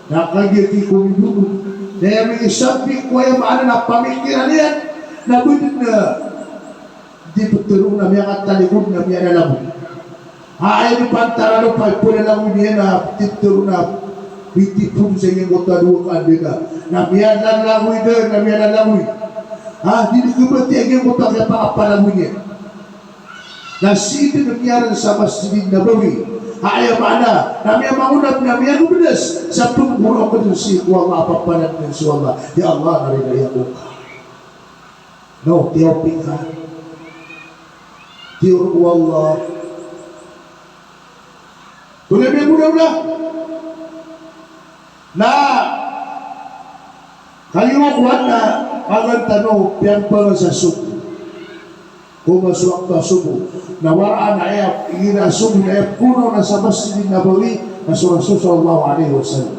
Na kagiya tig ko mibodod. Na aya miyasambi ko aya maana na pamikiran iyan, na bdn na di ptharoon na miyakatalikod na miyalalagoy. Ha, aya di pantara o pay phalalagoy niyan na di ptharoon na pitipon sa giyangkoto a dowa ka anda na. Na miyalalagoy dn, na miyalalagoy. Ha, di dn kabatiya giyangkoto a kiyapakapalagoy niyan. Na sii dn miyarn sa Masjidin Nabawi. Ha, aya maana, na miyamangonab na miyagobdas sa pnggorok dn sii ko Allah a papanan dn so Allah. Ya Allah, na rinaya ko ka. No, tiyaw pika. Tiyaw ko Allah. Tonaa i miyagonagonaw? Na kagiya kowan na kagiya tano piyampang sa sobo. Ko maso wakto a sobo. Na waraan a aya igira a sobo na aya pkonaw na sa Masjidin Nabawi na so Rasul sallallahu alaihi wasallam.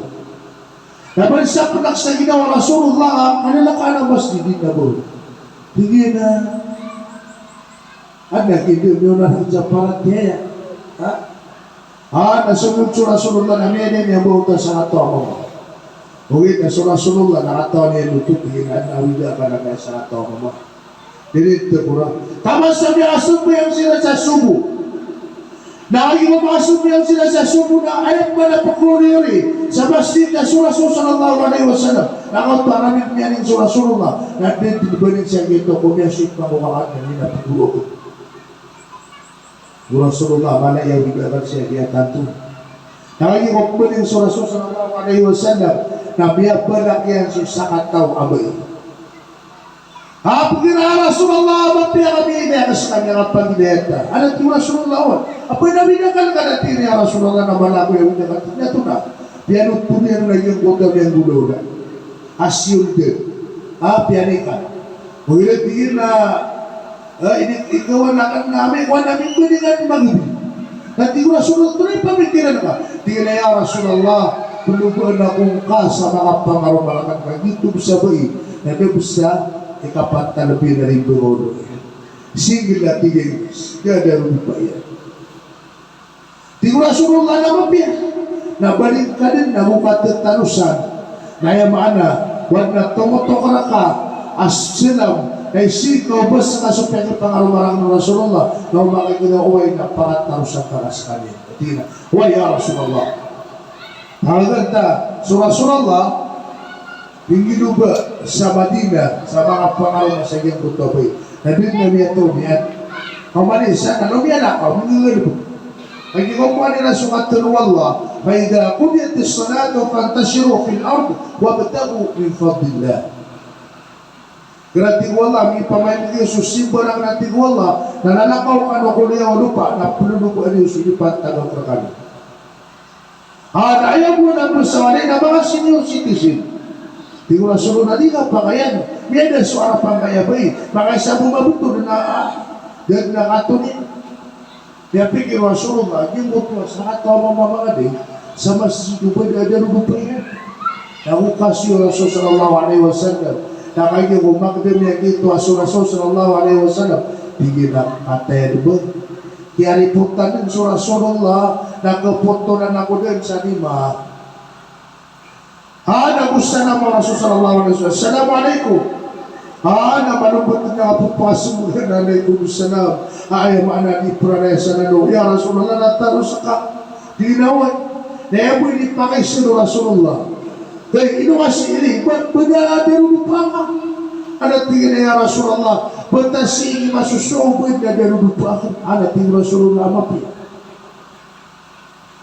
Na ba di sa pnak sa ginawa o Rasulullah a kalalakaan a Masjidin Nabawi. Tig iyan a, adn a kidemiyonan sa paratiyaya. Ha? Ha, na somold so Rasulullah na miyada niyan ba oto a sakataw a mama. Ogaid na so Rasulullah na katawan iyan oto, tig iyan a adn a awida ka na kaya sakataw a mama. Diri tpura. Taman sa miyasambayang siran sa sobo. Na kagiya ko makasambayang siran sa sobo na aya pman a pkhoriori sa masjid na so Rasul sallallahu alaihi wasallam. Na kaoto a ramit miyaning so Rasulullah. Na dn tdbanin sa giyoto ko miyasoy pman ko kakan na minapagorok. O Rasulullah, mana iya bigagan siya di atanto. Na kagiya ko pmbaling so Rasul sallallahu alaihi wasallam, na miyabalak iyan so sakataw a bai. Apgira, "Ya Rasulullah, mapiya kami ini akas kami a kapagidayat ka." Adn tig o Rasulullah on. Apay na bigagan ka na tig iyan, "Ya Rasulullah, na mala ko iya bigagan." Tig iyan, "Tonaa?" Piyanothol iyan on a giyangkoto a miyanggolawla a siyold. Ha, piyanikan. Ogaid na tig iyan a, eh, ini, ikawan akn na amay ko anan a mimbalingan magbi. Na tig o Rasulullah, "Tonaa i pamikiran ka?" Tig iyan a, "Ya Rasulullah, pnobaan ako ngka sa manga pangaroma rakn ka giyoto bs a bai, na da bs a ikapantalb iyan a rimbang o olo iyan." Singgl a tig iyan, da a darodopa iyan. Tig o Rasulullah na mapiya, na baling ka dn na go ka ttanosan. Na aya maana, o adn a tomotok rka a slam, na isii ka o bs ka so piyakipangaroma rakn o Rasulullah, na o makaginawa oway na pakatarosan ka skaniyan. Tig iyan a, "Oway, ya Rasulullah." Pangaganta so Rasulullah, Pingginoba sa Madinah, sa manga pangaroma sa giyangkoto a bai. Na dn na miyatao niyan. Ka oman i isa na miyanakaw, minggalbk. Kagiya kokowan iran so katharo o Allah, "Fa idha qudiyatis salatu fantashiru fil ard wabtaghu min fadlillah." Kna tig o Allah, mipamaimg iyo so simba rakn a tig o Allah, na lalakaw kano ko liyawaw a lopa, na plolobaan iyo so inipantagan rkano. Ha, na aya bo na psawalay na manga senior citizen. Tig o Rasulullah, di ka pakayan. Miyada so arap angkaya bai. Makaisa bo mabtod na, ah, dad na katoni. Miyapikir o Rasulullah, giyangkoto a sakataw a mama manga di sa masjid o ba da a darodopa iyan. Na go kasi o Rasul sallallahu alaihi wasallam. Na kagiya ko makdam iyan giyoto a so Rasul sallallahu alaihi wasallam. Tig iyan a kataya dn ba. Kiyaripotan dn so Rasulullah, na kapotolan ako dn sa dima. Ha, na go salam o Rasul sallallahu alaihi wasallam, "Assalamu alaikum." Ha, na malombot dn a kapopasmbag na, "Alaikum salam." Ha, aya maana di pranayasan ano, "Ya Rasulullah, na taro ska." Di na oway. Na aya bo ini pakaiza o Rasulullah. Kay ino ka sii ini, ba, ba da, darodopa ka? Ana tig iyan a, ya Rasulullah, ba ta sii ini masosombod na darodopa ka? Ana tig o Rasulullah, mapiya.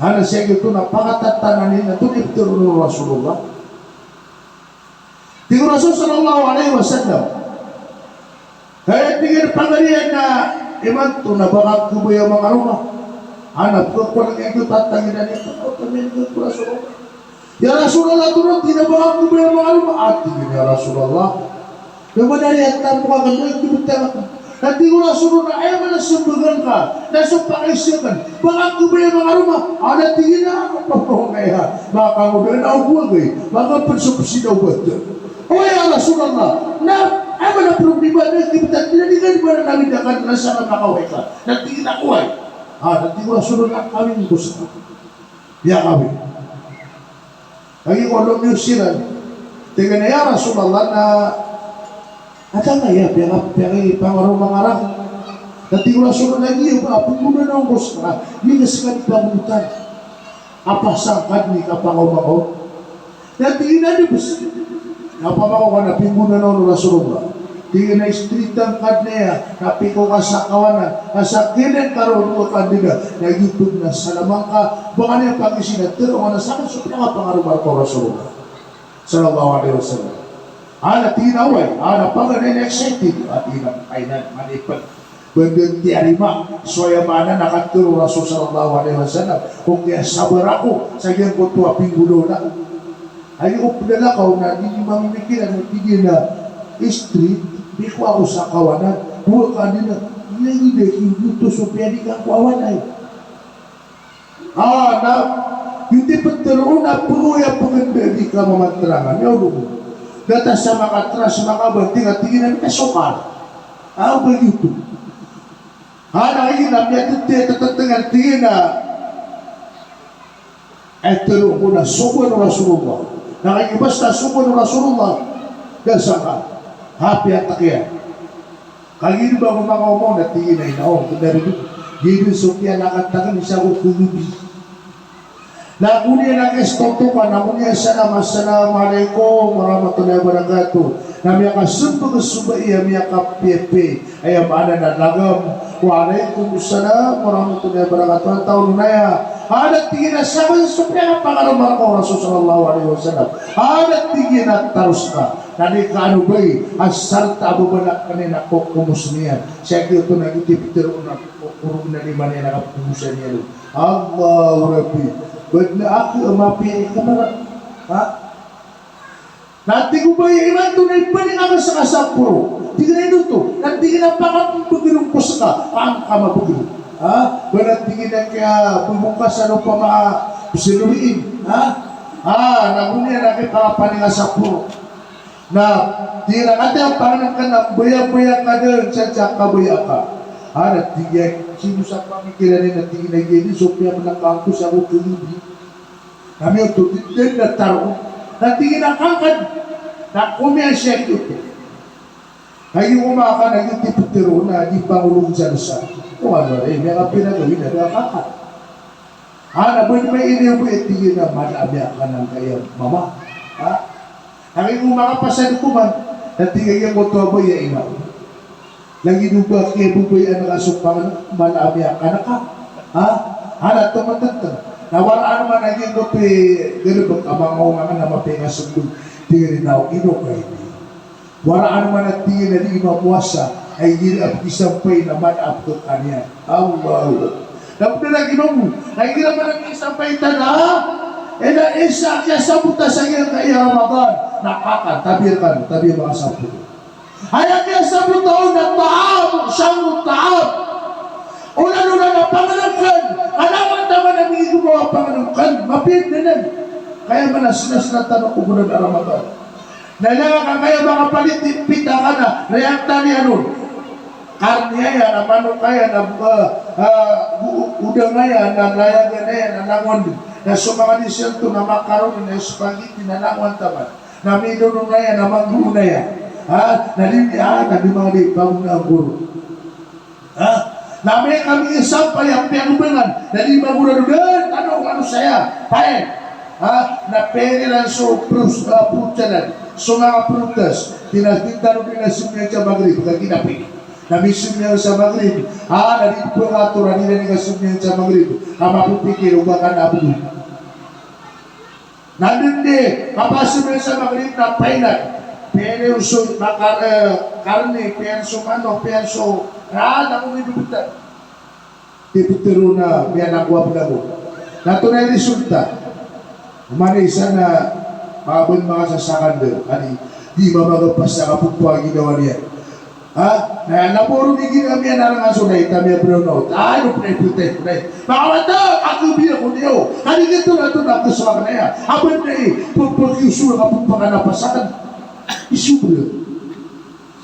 Ana sii giyoto na pakatatanan iyan, na tonaa i pitharo o Rasulullah. Tig o Rasul sallallahu alaihi wasallam, kaya tig iyan pagariyan na imanto na ba ka khabaya mangaroma. Ana pkhakowa na giyoto tatangidan iyan, pkhakowa na giyoto Rasulullah. Ya Rasulullah, tonaa, tig iyan, ba ka khabaya mangaroma? Ah, tig iyan, ya Rasulullah, na manariya tamok akn, na tig iyan, na tig o Rasulullah na aya man a sambagan ka na so pakaiza akn, ba ka khabaya mangaroma? Ana tig iyan a, pamawang aya, makaonda na o bowagay, makapnsopsi na o bata. O ya Rasulullah, na aya man a problema na kibtad, na di ka di ba na nawid akn na sa ka makaway ka? Na tig iyan a oway. Ah, na tig o Rasulullah, kawin ko ska. Piyakawin. Lagid o lomiyos iran. Tig iyan a, ya Rasulullah, na adn a aya, piyaka, piyakipangaroma ngka rakn. Na tig o Rasulullah, lagid o ba, pnggonanaon ko ska, di ka ska di panggonotan. Apasang ka dn i kapangaroma ko. Na tig iyan a di bs. Na pamakaw ka na pinggonanaon o Rasulullah. Tig iyan a istritan ka dn aya, na pikaw ka sa kawanan, na sa kinen ka roo dowa ka dn a, na giyoto na salaman ka, ba ka niyan pakiisina, tharoon ka na sakn so piyakapangaroma rka o Rasulullah sallallahu alaihi wasallam. Ana tig iyan a oway, ana paganay na excited, a tig iyan a kainan, manipn. Banda tiyarima so aya maana na katharo o Rasul sallallahu alaihi wasallam, ko kiyasabar ako sa giyangkoto a pinggonanaon. Aya ko plalakaw na di mamimikiran, tig iyan a istri, pikaw ako sa kawanan, dowa ka dn a, aya ida, giyoto so piyadi ka ko awanay. Ah, na giyoto i pitharo on na pagawaya paganda di ka mamatranga. Miyaolog. Datar sa makatrans, makabanting, a tig iyan a miyasokal. Ah, o ba giyoto. Ah, na aya na miyatete, tetetengan, tig iyan a, eh, tero ko na sogoan o Rasulullah. Na aya basta sogoan o Rasulullah, da sangka. Happy attack iyan. Kagiya ba ko makaoma on, na tig iyan a ina on, bnar iyan. Giyoto so kiyanakatan akn isa ko kolobi. Na go niyan a kiyastotokan, na go niyan salam, "Assalamu alaikum warahmatullahi wabarakatuh." Na miyakasmbag so bai a miyakapiyapiya, aya maana na lagam, "Wa alaikum salam warahmatullahi wabarakatuh." Antaa on aya? Ana tig iyan a sakn so piyakapangaroma rka o Rasul sallallahu alaihi wasallam. Ana tig iyan a taros ka. Na di ka ano bai, asar ta a babalak ka niyan a kokomos niyan. Sii giyoto na giyoto i pitharo on a kokomos na di man iyan a kapokomosan iyan. Allahu Rabbi. Bad na ako a mapiya i kamara. Ha? Na tig o bai a imanto na ipaning akn ska sa poro. Tig iyan a ino oto. Na tig iyan a pakapmbgr on ko ska. Pangka mabgr. Ha? Bad na tig iyan a kiya pmbokasan o pama psnoriin. Ha? Ha, na go niyan a kipakapaninga sa poro. Na tig iyan a katii a pangnngkn a mbayabaya ka dn sa sa kabaya ka. Ha, na tig iyan, sino sa pamikiran iyan, na tig iyan a giya di so piyamnngkn ko sa ko kolobi. Na miyoto, di, di na taro. Na tig iyan a kangkad. Na komiya siya giyoto. Kagiya ko makakan a giyoto i pitharo on na di pangolog sa dosa. O ano, eh, miyakapira gawin na da kangkad. Ha, na ba di mailay o bai a tig iyan a mala a miyakanan ka iyan, mama. Ha? Lagid o makapasad ko man, na tig iyan a giyoto a bai a ina. Lagid o ba kiyababayaan ka so pangnngkn, mala a miyakanan ka. Ha? Ha, na tomatntng. Na waraan man a giyoto i galbk a manga onga na mapiya i kasmbag. Tig iyan a ino ka ini. Waraan man a tig iyan a di mamowasa, ay di a pkisampay na mala a pkhakan iyan. Allahu Akbar. Na pd a lagid mambo, ay di man a pkisampay tano, e na isa a kiyasabota sa giyangkaya Ramadan, na kakan, tabiya rkano, tabiya makasabota. Aya kiyasabota on na ta'am, shahru ta'am. Olan-olan a pangnngkn, kna man taman a miyagowaa a pangnngkn, mapiya dn anan. Kaya man a snasna tano ko bulan a Ramadan. Na ilay ka kaya makapalit i pita ka na, riyang tali anon. Karni aya, na manok aya, na, ah, ah, u-, udang aya, na layagan aya, na langon. Na so manga disyerto, na makaroni, na spaghetti, na langon taman. Na minonon aya, na manggoon aya. Ha? Na di, ah, na di manga di, panguna goro. Ha? Na amay ka misampay a piyagobngan, na di magorado dn, ano, saya, paen. Ha? Na pairan so prus-, ah, prutanan. So manga prutas. Tig iyan a di tano di na somiyang sa Maghrib, ka di na pwede. Na misomiyang sa Maghrib. Ha? Na di pn ngato na di na di ka somiyang sa Maghrib. Ka mapipikir o ba ka na abdo. Na dn di, kapasomiyang sa Maghrib na pairan. Pairan so maka-, eh, karne, pairan so manok, pairan so, ah, na ko di bebeta. Di ptharoon a miyanakowap na bo. Na antonaa i resulta? Oman i isa na mabn makasasakan dn. Adi, di mamagapas sa kapopowagi na waniyan. Ha? Na, na boro di gina miyanarang a so na ita miyabranaw. Ay, no, pnay, pnay, pnay. Manga wata, ako biya ko niyo. Adi gito na to na ko sa kanaya. Aban na i, pagpakiusul ka po pakanapasakan. Isu bro.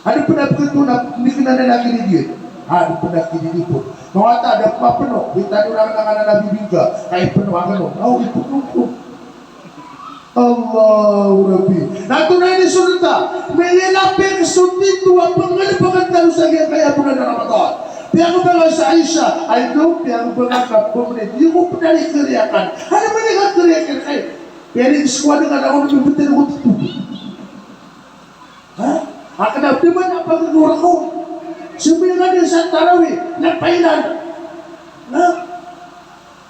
Adi pn a pkito na, di kna na kinidiyat. Adi pn a kinidiyat po. Manga wata, da pmapno. Kita di orang na kana na bibingka. Kay pno ako no. Aw, ipno ko. Allahu Rabbi. Na antonaa i resulta? Miyalapik so titho a pngalbkn tano sa giyangkaya bolan a Ramadan. Piyakabaloy sa Aisha, ay ito, piyakabaloy ka pmnit. Di ko pn ari kariyakan. Ano man i kakariyakan kay? Piyari ko sa kowa dn ka na ako na bibtad ko titho. Ha? Akn a pd man a pagagawra ko. Sambayang ka dn sa tarawih, na pairan. Ha?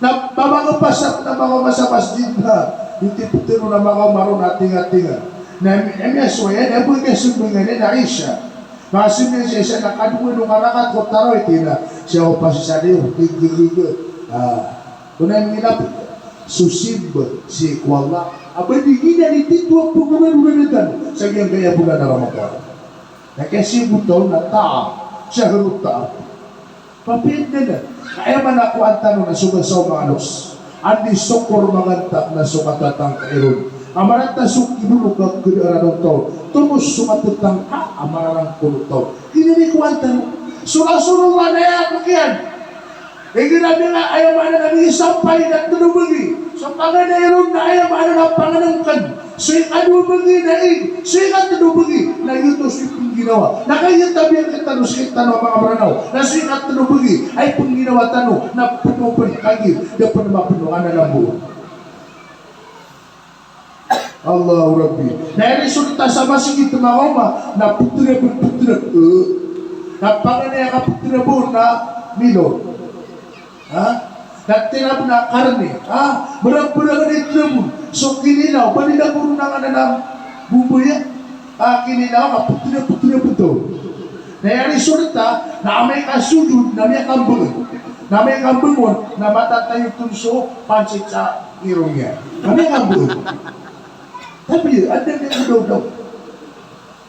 Na mamagapas, na makaoma sa masjid na, di ptharoon a makaoma ron a tingatinga. Na emi, emi a so, aya na bo aya sambayang iyan na Isha. Makasambayang sa Isha na kadowa on a rakaat ko tarawih, tig iyan a, siya ko pasisadiyo, tig, tig, tig. Ah, ko na minap, so simba sii ko Allah. A ba di giyanan i titho a pagmamanonodan tano sa giyangkaya bolan a Ramadan. Na kiyasimbot on na ta'am, shahrut ta'am. Papiya dn a, ka aya maana ko antano na so ba sa o manga loks. Andi sokor magantak na so katatangkai ron. Ka marata so kibolo ka kdaaran o taw. Tomos so katatangka a mararangkol o taw. Giyanan i ko antano. So Rasulullah na aya pkiyan. Igira dn a aya maana na misampay na tlo bagi. So panganay ron na aya maana na pangnngkn. So ikadowa bagi na ig, so ikatlo bagi na giyoto so ipngginawa. Na kagiya tabiya tano sktano a manga Mranaw, na so ikatlo bagi a ipngginawa tano na pno pn kagiya da pn mapno a na lambo. Allahu Rabbi. Na aya resulta sa masgit makaoma na ptr, ptr, ptr. Na panganay a kaptr bo na milo. Ha? Na tinab na karne. Ha? Mragmrag a di trabon. So kininaw, ba di na boron a nganan a boboya? Ha, kininaw, ha, ptr, ptr, ptr. Na aya resulta, na amay ka sujud, na miyakambng. Na amay kambng on, na matatayo oto so pansit sa irong iyan. Na miyakambng. Tapi, anda niyan daw daw.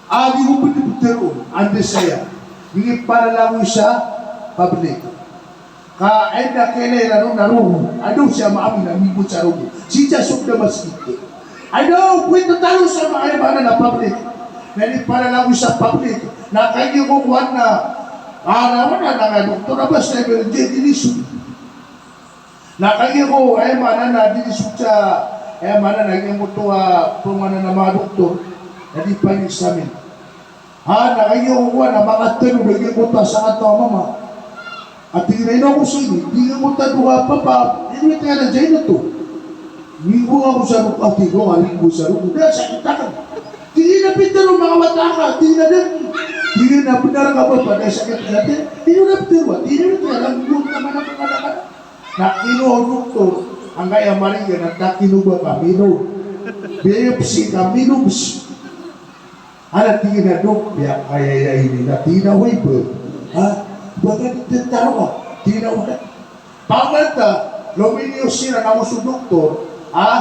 Agi ko pd ptharoon, anda saya. Mingipalalagoy sa public. Ka aya da kailangan on na rogo. Ado siya maami na minggosa rogo. Sii sa so da masgit. Ado, koy tatalo sa ma-, aya maana na public. Na di palalagoy sa public. Na kagiya ko kowan na, ah, na wala na nga doktor, na basta emergency, di di so. Na kagiya ko, aya maana na di di so sa, aya maana na giyangkoto a, pamaana na manga doktor. Na di pag-examine. Ha, na kagiya ko kowan na makatlo, na giyangkoto a sakataw a mama. A tig iyan a ino ako sa ini, tig iyan a giyangkoto a dowa a papa, ino tig iyan a giya ino oto. Minggosa ako sa rogo, a tig iyan a minggosa sa rogo, da sakit akn. Tig iyan a pitharo o manga wata ka, tig iyan a da. Tig iyan a bnar ka papa, da sakit akn. Ino na pitharo, tig iyan a ino tig iyan a minggosa ka mana ka mana ka. Na kinowa o doktor, angkaya marigan, na takino ba ka mino. Biopsy ka mino, bs. Ana tig iyan a dok, piyakayaya ini na tig iyan a way ba. Ha? Ba ka di tetaroa? Tig iyan a way. Panganta, lominiyo siran a so doktor. Ha?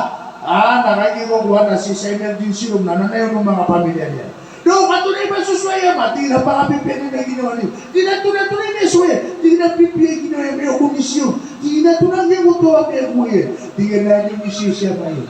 Ah, na kagiya ko kowan na sii sa emergency room na nanayawn o manga pamilya niyan. Dok, antonaa i ba so sowaya ma? Tig iyan a pakapipiya niyan a ginawa niyo. Tig iyan a antonaa, antonaa i ba so sowaya? Tig iyan a pipiya i ginawa niyan, miyakomisyon. Tig iyan a antonaa giyangkoto a miyakomisyon? Tig iyan a niyo misiyo siya ma iyan.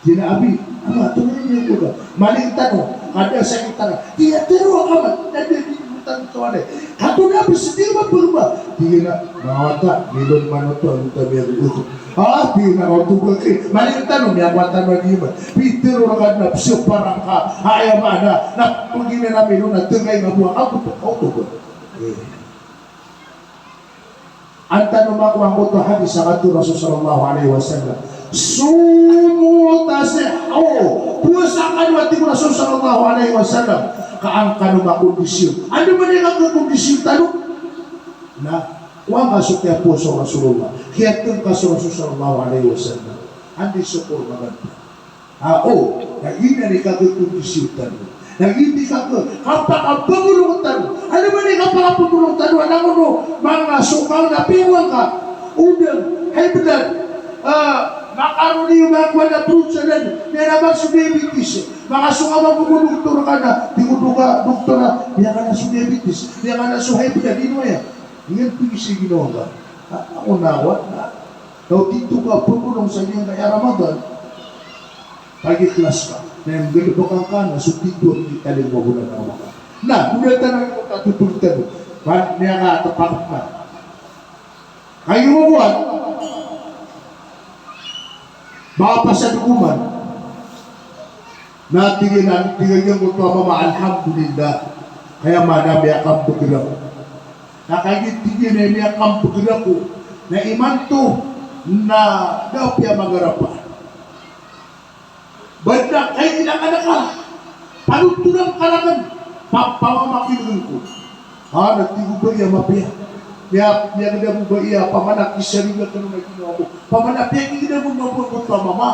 Tig iyan a, abi, ama, tonaa niyan ko ka. Maling tano, kada sakit tano. Tig iyan a, tero a kaman, na di di mo tano kawan ay. Kato na, bes, di ba berubah? Tig iyan a, manga wata, milon manoto, ano ta miyago. Ah, tig iyan a, kato ba ki. Maling tano, miyago tano a di ba. Pitharo rka na, bes, parang ka. Aya maana, na, pag iyan a milon, na, tengay nga buwa, kato ba, kato ba. Eh. An tano makowa angkoto a hadis a katharo o Rasul sallallahu alaihi wasallam, "Sumu tasihhu." Powasa kano, a tig o Rasul sallallahu alaihi wasallam, ka an kano makondisyon. Andamanaya i kakondisyon tano? Na kowa ngka so kiyapowasa o Rasulullah, kiyatngka so Rasul sallallahu alaihi wasallam. Anda i so korma ganti? Ah, o, na giyanan i kakondisyon tano. Na giyanan i kaka-, kapakabolong tano. Andamanaya i kapakabolong tano, a langon o manga sokal na piyawa ngka. Odang, high blood. Ah, makaroni o manga kowan a brod sa dad, miyanamar so diabetes. Manga sokal a manga doktor ka na, tig o doka-, doktor a, miyakana so diabetes, miyakana so high blood, ino aya? Iyan pn i ginawa ngka. Ah, ako na, wata. Ka o tito ka pbolong sa giyangkaya Ramadan, pag-ikhlas ka. Na aya nggalbk angka na so tito a minitalingoma a bolan a Ramadan. Na, go da tano ko tatotol tano. Ba, miyakatpakp ka. Kagiya kowan, makapasad ko man. Na tig iyan, tig iyan giyangkoto a mama, "Alhamdulillah. Kaya mana miyakambgr ako." Na kagiya tig iyan a miyakambgr ako, na imanto na da ako piyamagarapa. Ba adn a kailay ka, panotolan ka rakn, pa-, pamamakin'gn ko. Ah, na tig o bai a mapiya. Miya-, miyagdam o bai a pamana kisariga kano na ginawa ko. Pamana piyagdam o mama, pamana piyagdam o mama.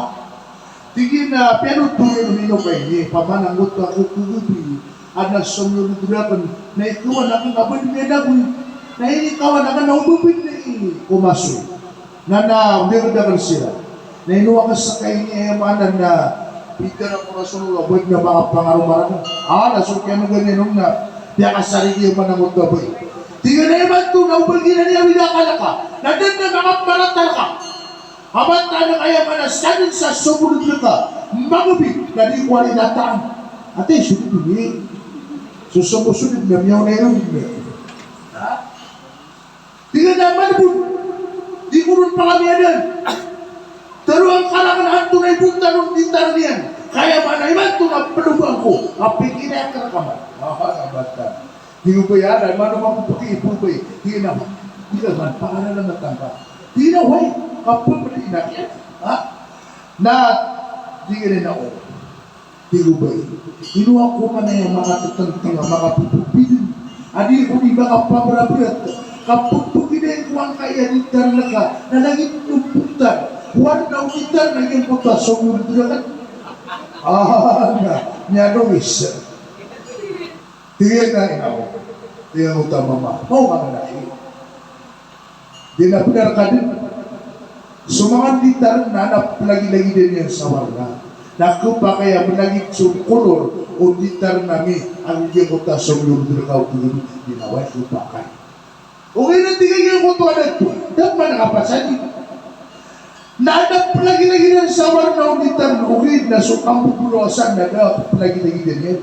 Tig iyan a piyanothol iyan on, ino ka ini, pamana angkoto a ko kagabi, adn a somiyolod rakn, na ikawan akn a ba dn miyanagoy. Na inikawan akn na o ba dn i komasoy. Na, na, o di akn da akn siran. Na ino akn ska ini, aya maana na pitharo ko Rasulullah, o ba dn a makapangaroma rakn. Ah, na so kiyanogan iyan on na piyakasariga iyan man angkoto a bai. Tig iyan a imanto na o ba giyanan i awid a akal ka, na da dn a makaparatiyaya ka. Ka mataan ka, aya maana, sadn sa somiyolod rka magabi na di ko ari dataan. Ati, so di ko ni. So somiyolod na miyaona iron. Ha? Tig iyan a man bo, di ko ron pakamiyaadn. Tharoa ngka rakn antonaa i bontal o ditar iyan. Ka aya maana imanto na pd o ba ko. Kapikira ka rka man. Aha, ka mataan. Tig o bai a, na mano man ko pkiipo, bai. Tig iyan a, tig iyan a man, pangararama tangka. Tig iyan a, wai, kapphdi na kiyan. Ha? Na, tig iyan a, o. Tig o bai, ino ako man aya makatatantang a makapipipidn a di ko di makapabrabrat, ka pphdi ko angkaya ditar ka na lagid o ditar, warna o ditar na giyangkoto a somiyolod rakn. Ah, na, miyadongis. Tig iyan a, ino. Tig iyan a, o mama, mao ka na, ino. Di na bnar ka dn. So manga ditar na, na plagilagidan iyan sa warna. Na khapakay a mlagid so kolor o ditar ami, ago giyangkoto a somiyolod rka o kagabi, di na wai khapakay. Ogaid na tig iyan giyangkoto a dato, da pman a kapasad. Na da plagilagidan sa warna o ditar, ogaid na so kambobolosan na da plagilagidan iyan.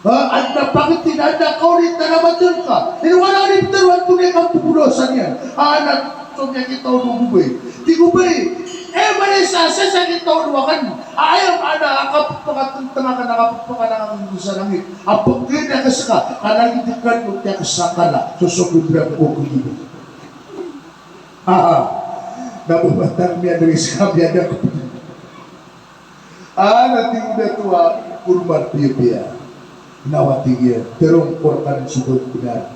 Ha, adn a pakti na adn a kaori tana matn ka. Ino ka na di ptharoa antonaa i kambobolosan iyan. Ha, na so miyakitaod o bai. Tig o bai, e, mala i sa, sa, sa kitaod o akn. Aya maana a kapphakatntng akn, a kapphakatntng akn sa langit. A pkhailay ka ska, ka lagid ka o tiyaksa kala, so somiyolod rka o kagabi. Ha, ha. Na bo matang miyadri ska, miyadri ka. Ah, na tig o dato a korma piyapiya. Na wata tig iyan, tharoon ko rka dn so ba bnar.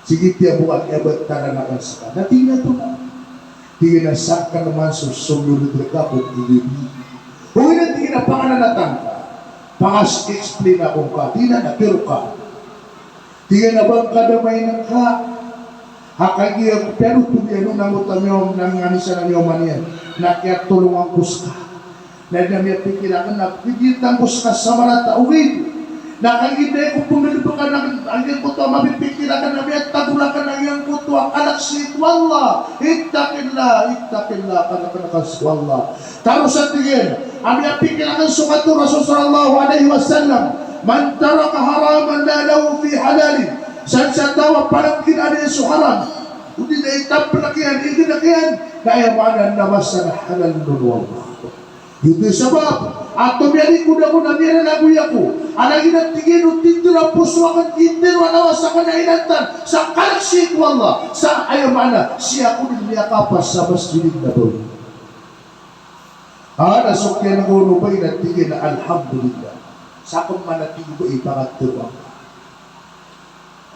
Sii tiya bo ka kiyabatarang akn ska. Na tig iyan a, tig iyan a, sakn man so somiyolod rka ko kagabi. Ogaid na tig iyan a, pangananatan ka. Pangas-explain ako ngka. Tig iyan a, tharo ka. Tig iyan a ba ngka da maina ngka. Ha, kagiya ko piyanotol iyan on angkoto a miyaoma, na miyangani san a miyaoma niyan. Na kiyatolongan ko ska. Na da miyapikir akn a pkhagiya tangko ska sa marata, ogaid na kagiya da ko pnggalbkan a giyangkoto a mapipikir akn a miyatagor akn a giyangkoto a kalk sii ko Allah. Ittaqillah, ittaqillah, kalk ka sii ko Allah. Taro sa tig iyan a miyapikir akn so katharo o Rasul sallallahu alaihi wasallam, "Man taraka haraman la lahu fi halalin." Sadn sa taw a palngkn a da so haram, odi na itaplk iyan, ignk iyan, na aya maana na masa na halal on o Allah. Giyoto i sabap a tomiyalikod ako na miyararagoy ako. Aya lagid a tig iyan o titero a poso akn, titero a lawas akn a inantan sa kalk sii ko Allah. Sa aya maana, sii ako dn miyakapas sa Masjidin Nabawi. Aya na so kiyan'g o bai na tig iyan a alhamdulillah. Sakn man a tig o bai pangatero ako.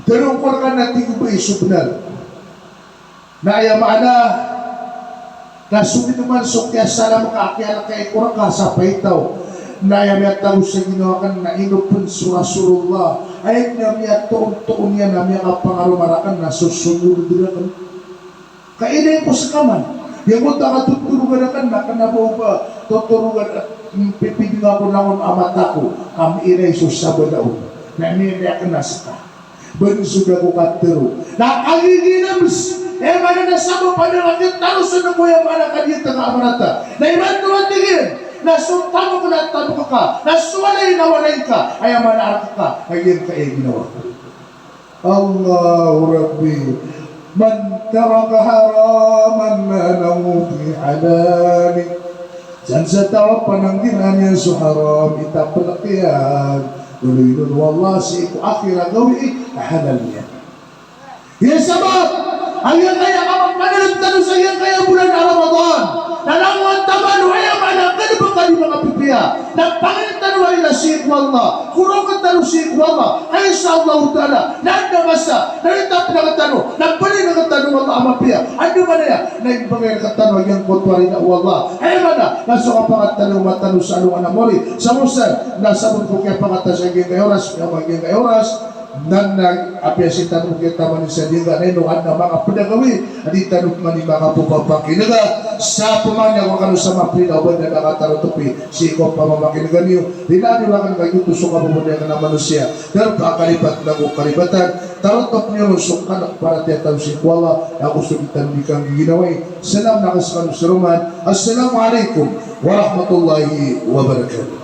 Tero ko rka na tig o bai so bnar. Na aya maana na so di man so kiyasalam ka a kiyalkay ko rka sa paitaw. Na aya miyatago sa ginawa akn na ino pn so Rasulullah. Aya na miyatoon-toon iyan a miyakapangaroma rakn na so somolod rakn. Ka iray ko ska man. Giyangkoto a katotorogan akn na kna ba o ba totorogan a, mm, pipidnga ko langon a mata ko. Ka miiray so sabala on. Na miiray akn a ska. Bn so da ko katero. Na kagiya giya na bs. Aya maana na sabap a da nga kitarosan ko aya maana ka di tanga a marata. Na imanto a tig iyan. Na so tamok na tamok ka. Na so walay na walay ka. Aya maana a rk ka. Kagiya ka aya ginawa ko. Allahu Rabbi, man taraka haraman hanahu fi halali. San sa taw a pananggiraan iyan so haram, itaplk iyan, loloy on o Allah sii ko akhirat gawii a halal iyan. Iya sabap a giyangkaya a kapapanalb tano sa giyangkaya a bolan a Ramadan. Na langon taman o aya maana a galbk a di makapipiya. Na pangnin tano a rila sii ko Allah, korong tano sii ko Allah. Ka insha Allahu Ta'ala, na adn a masa na itaplk tano, na pangnin tano o Allah a mapiya. Andamanaya na imbgay rktano a giyangkoto a rila o Allah. Aya maana na so kapangatanan o mata tano sa alongan a mori. Sa mosan na sabap ko kiyapangatan sa giyangkaya oras, giyangkaya oras. Na, na apiya sii tano kiyataman sa di nga na ino adn a manga pd a gawii a di tano pman i makapopapakinega. Sa pman iyan ko kano sa mapiya o ba na katarotop i sii ko pamamakinega niyo. Di na di makan ka giyoto so kababaya akn a manosiya. Darpa a kalipat na ko kalipatan. Tarotop niyo ron so kalk paratiyaya tano sii ko Allah. Ago so di tano di kanggiginawai. Salam na ka skano sa roman. Assalamu alaikum warahmatullahi wabarakatuh.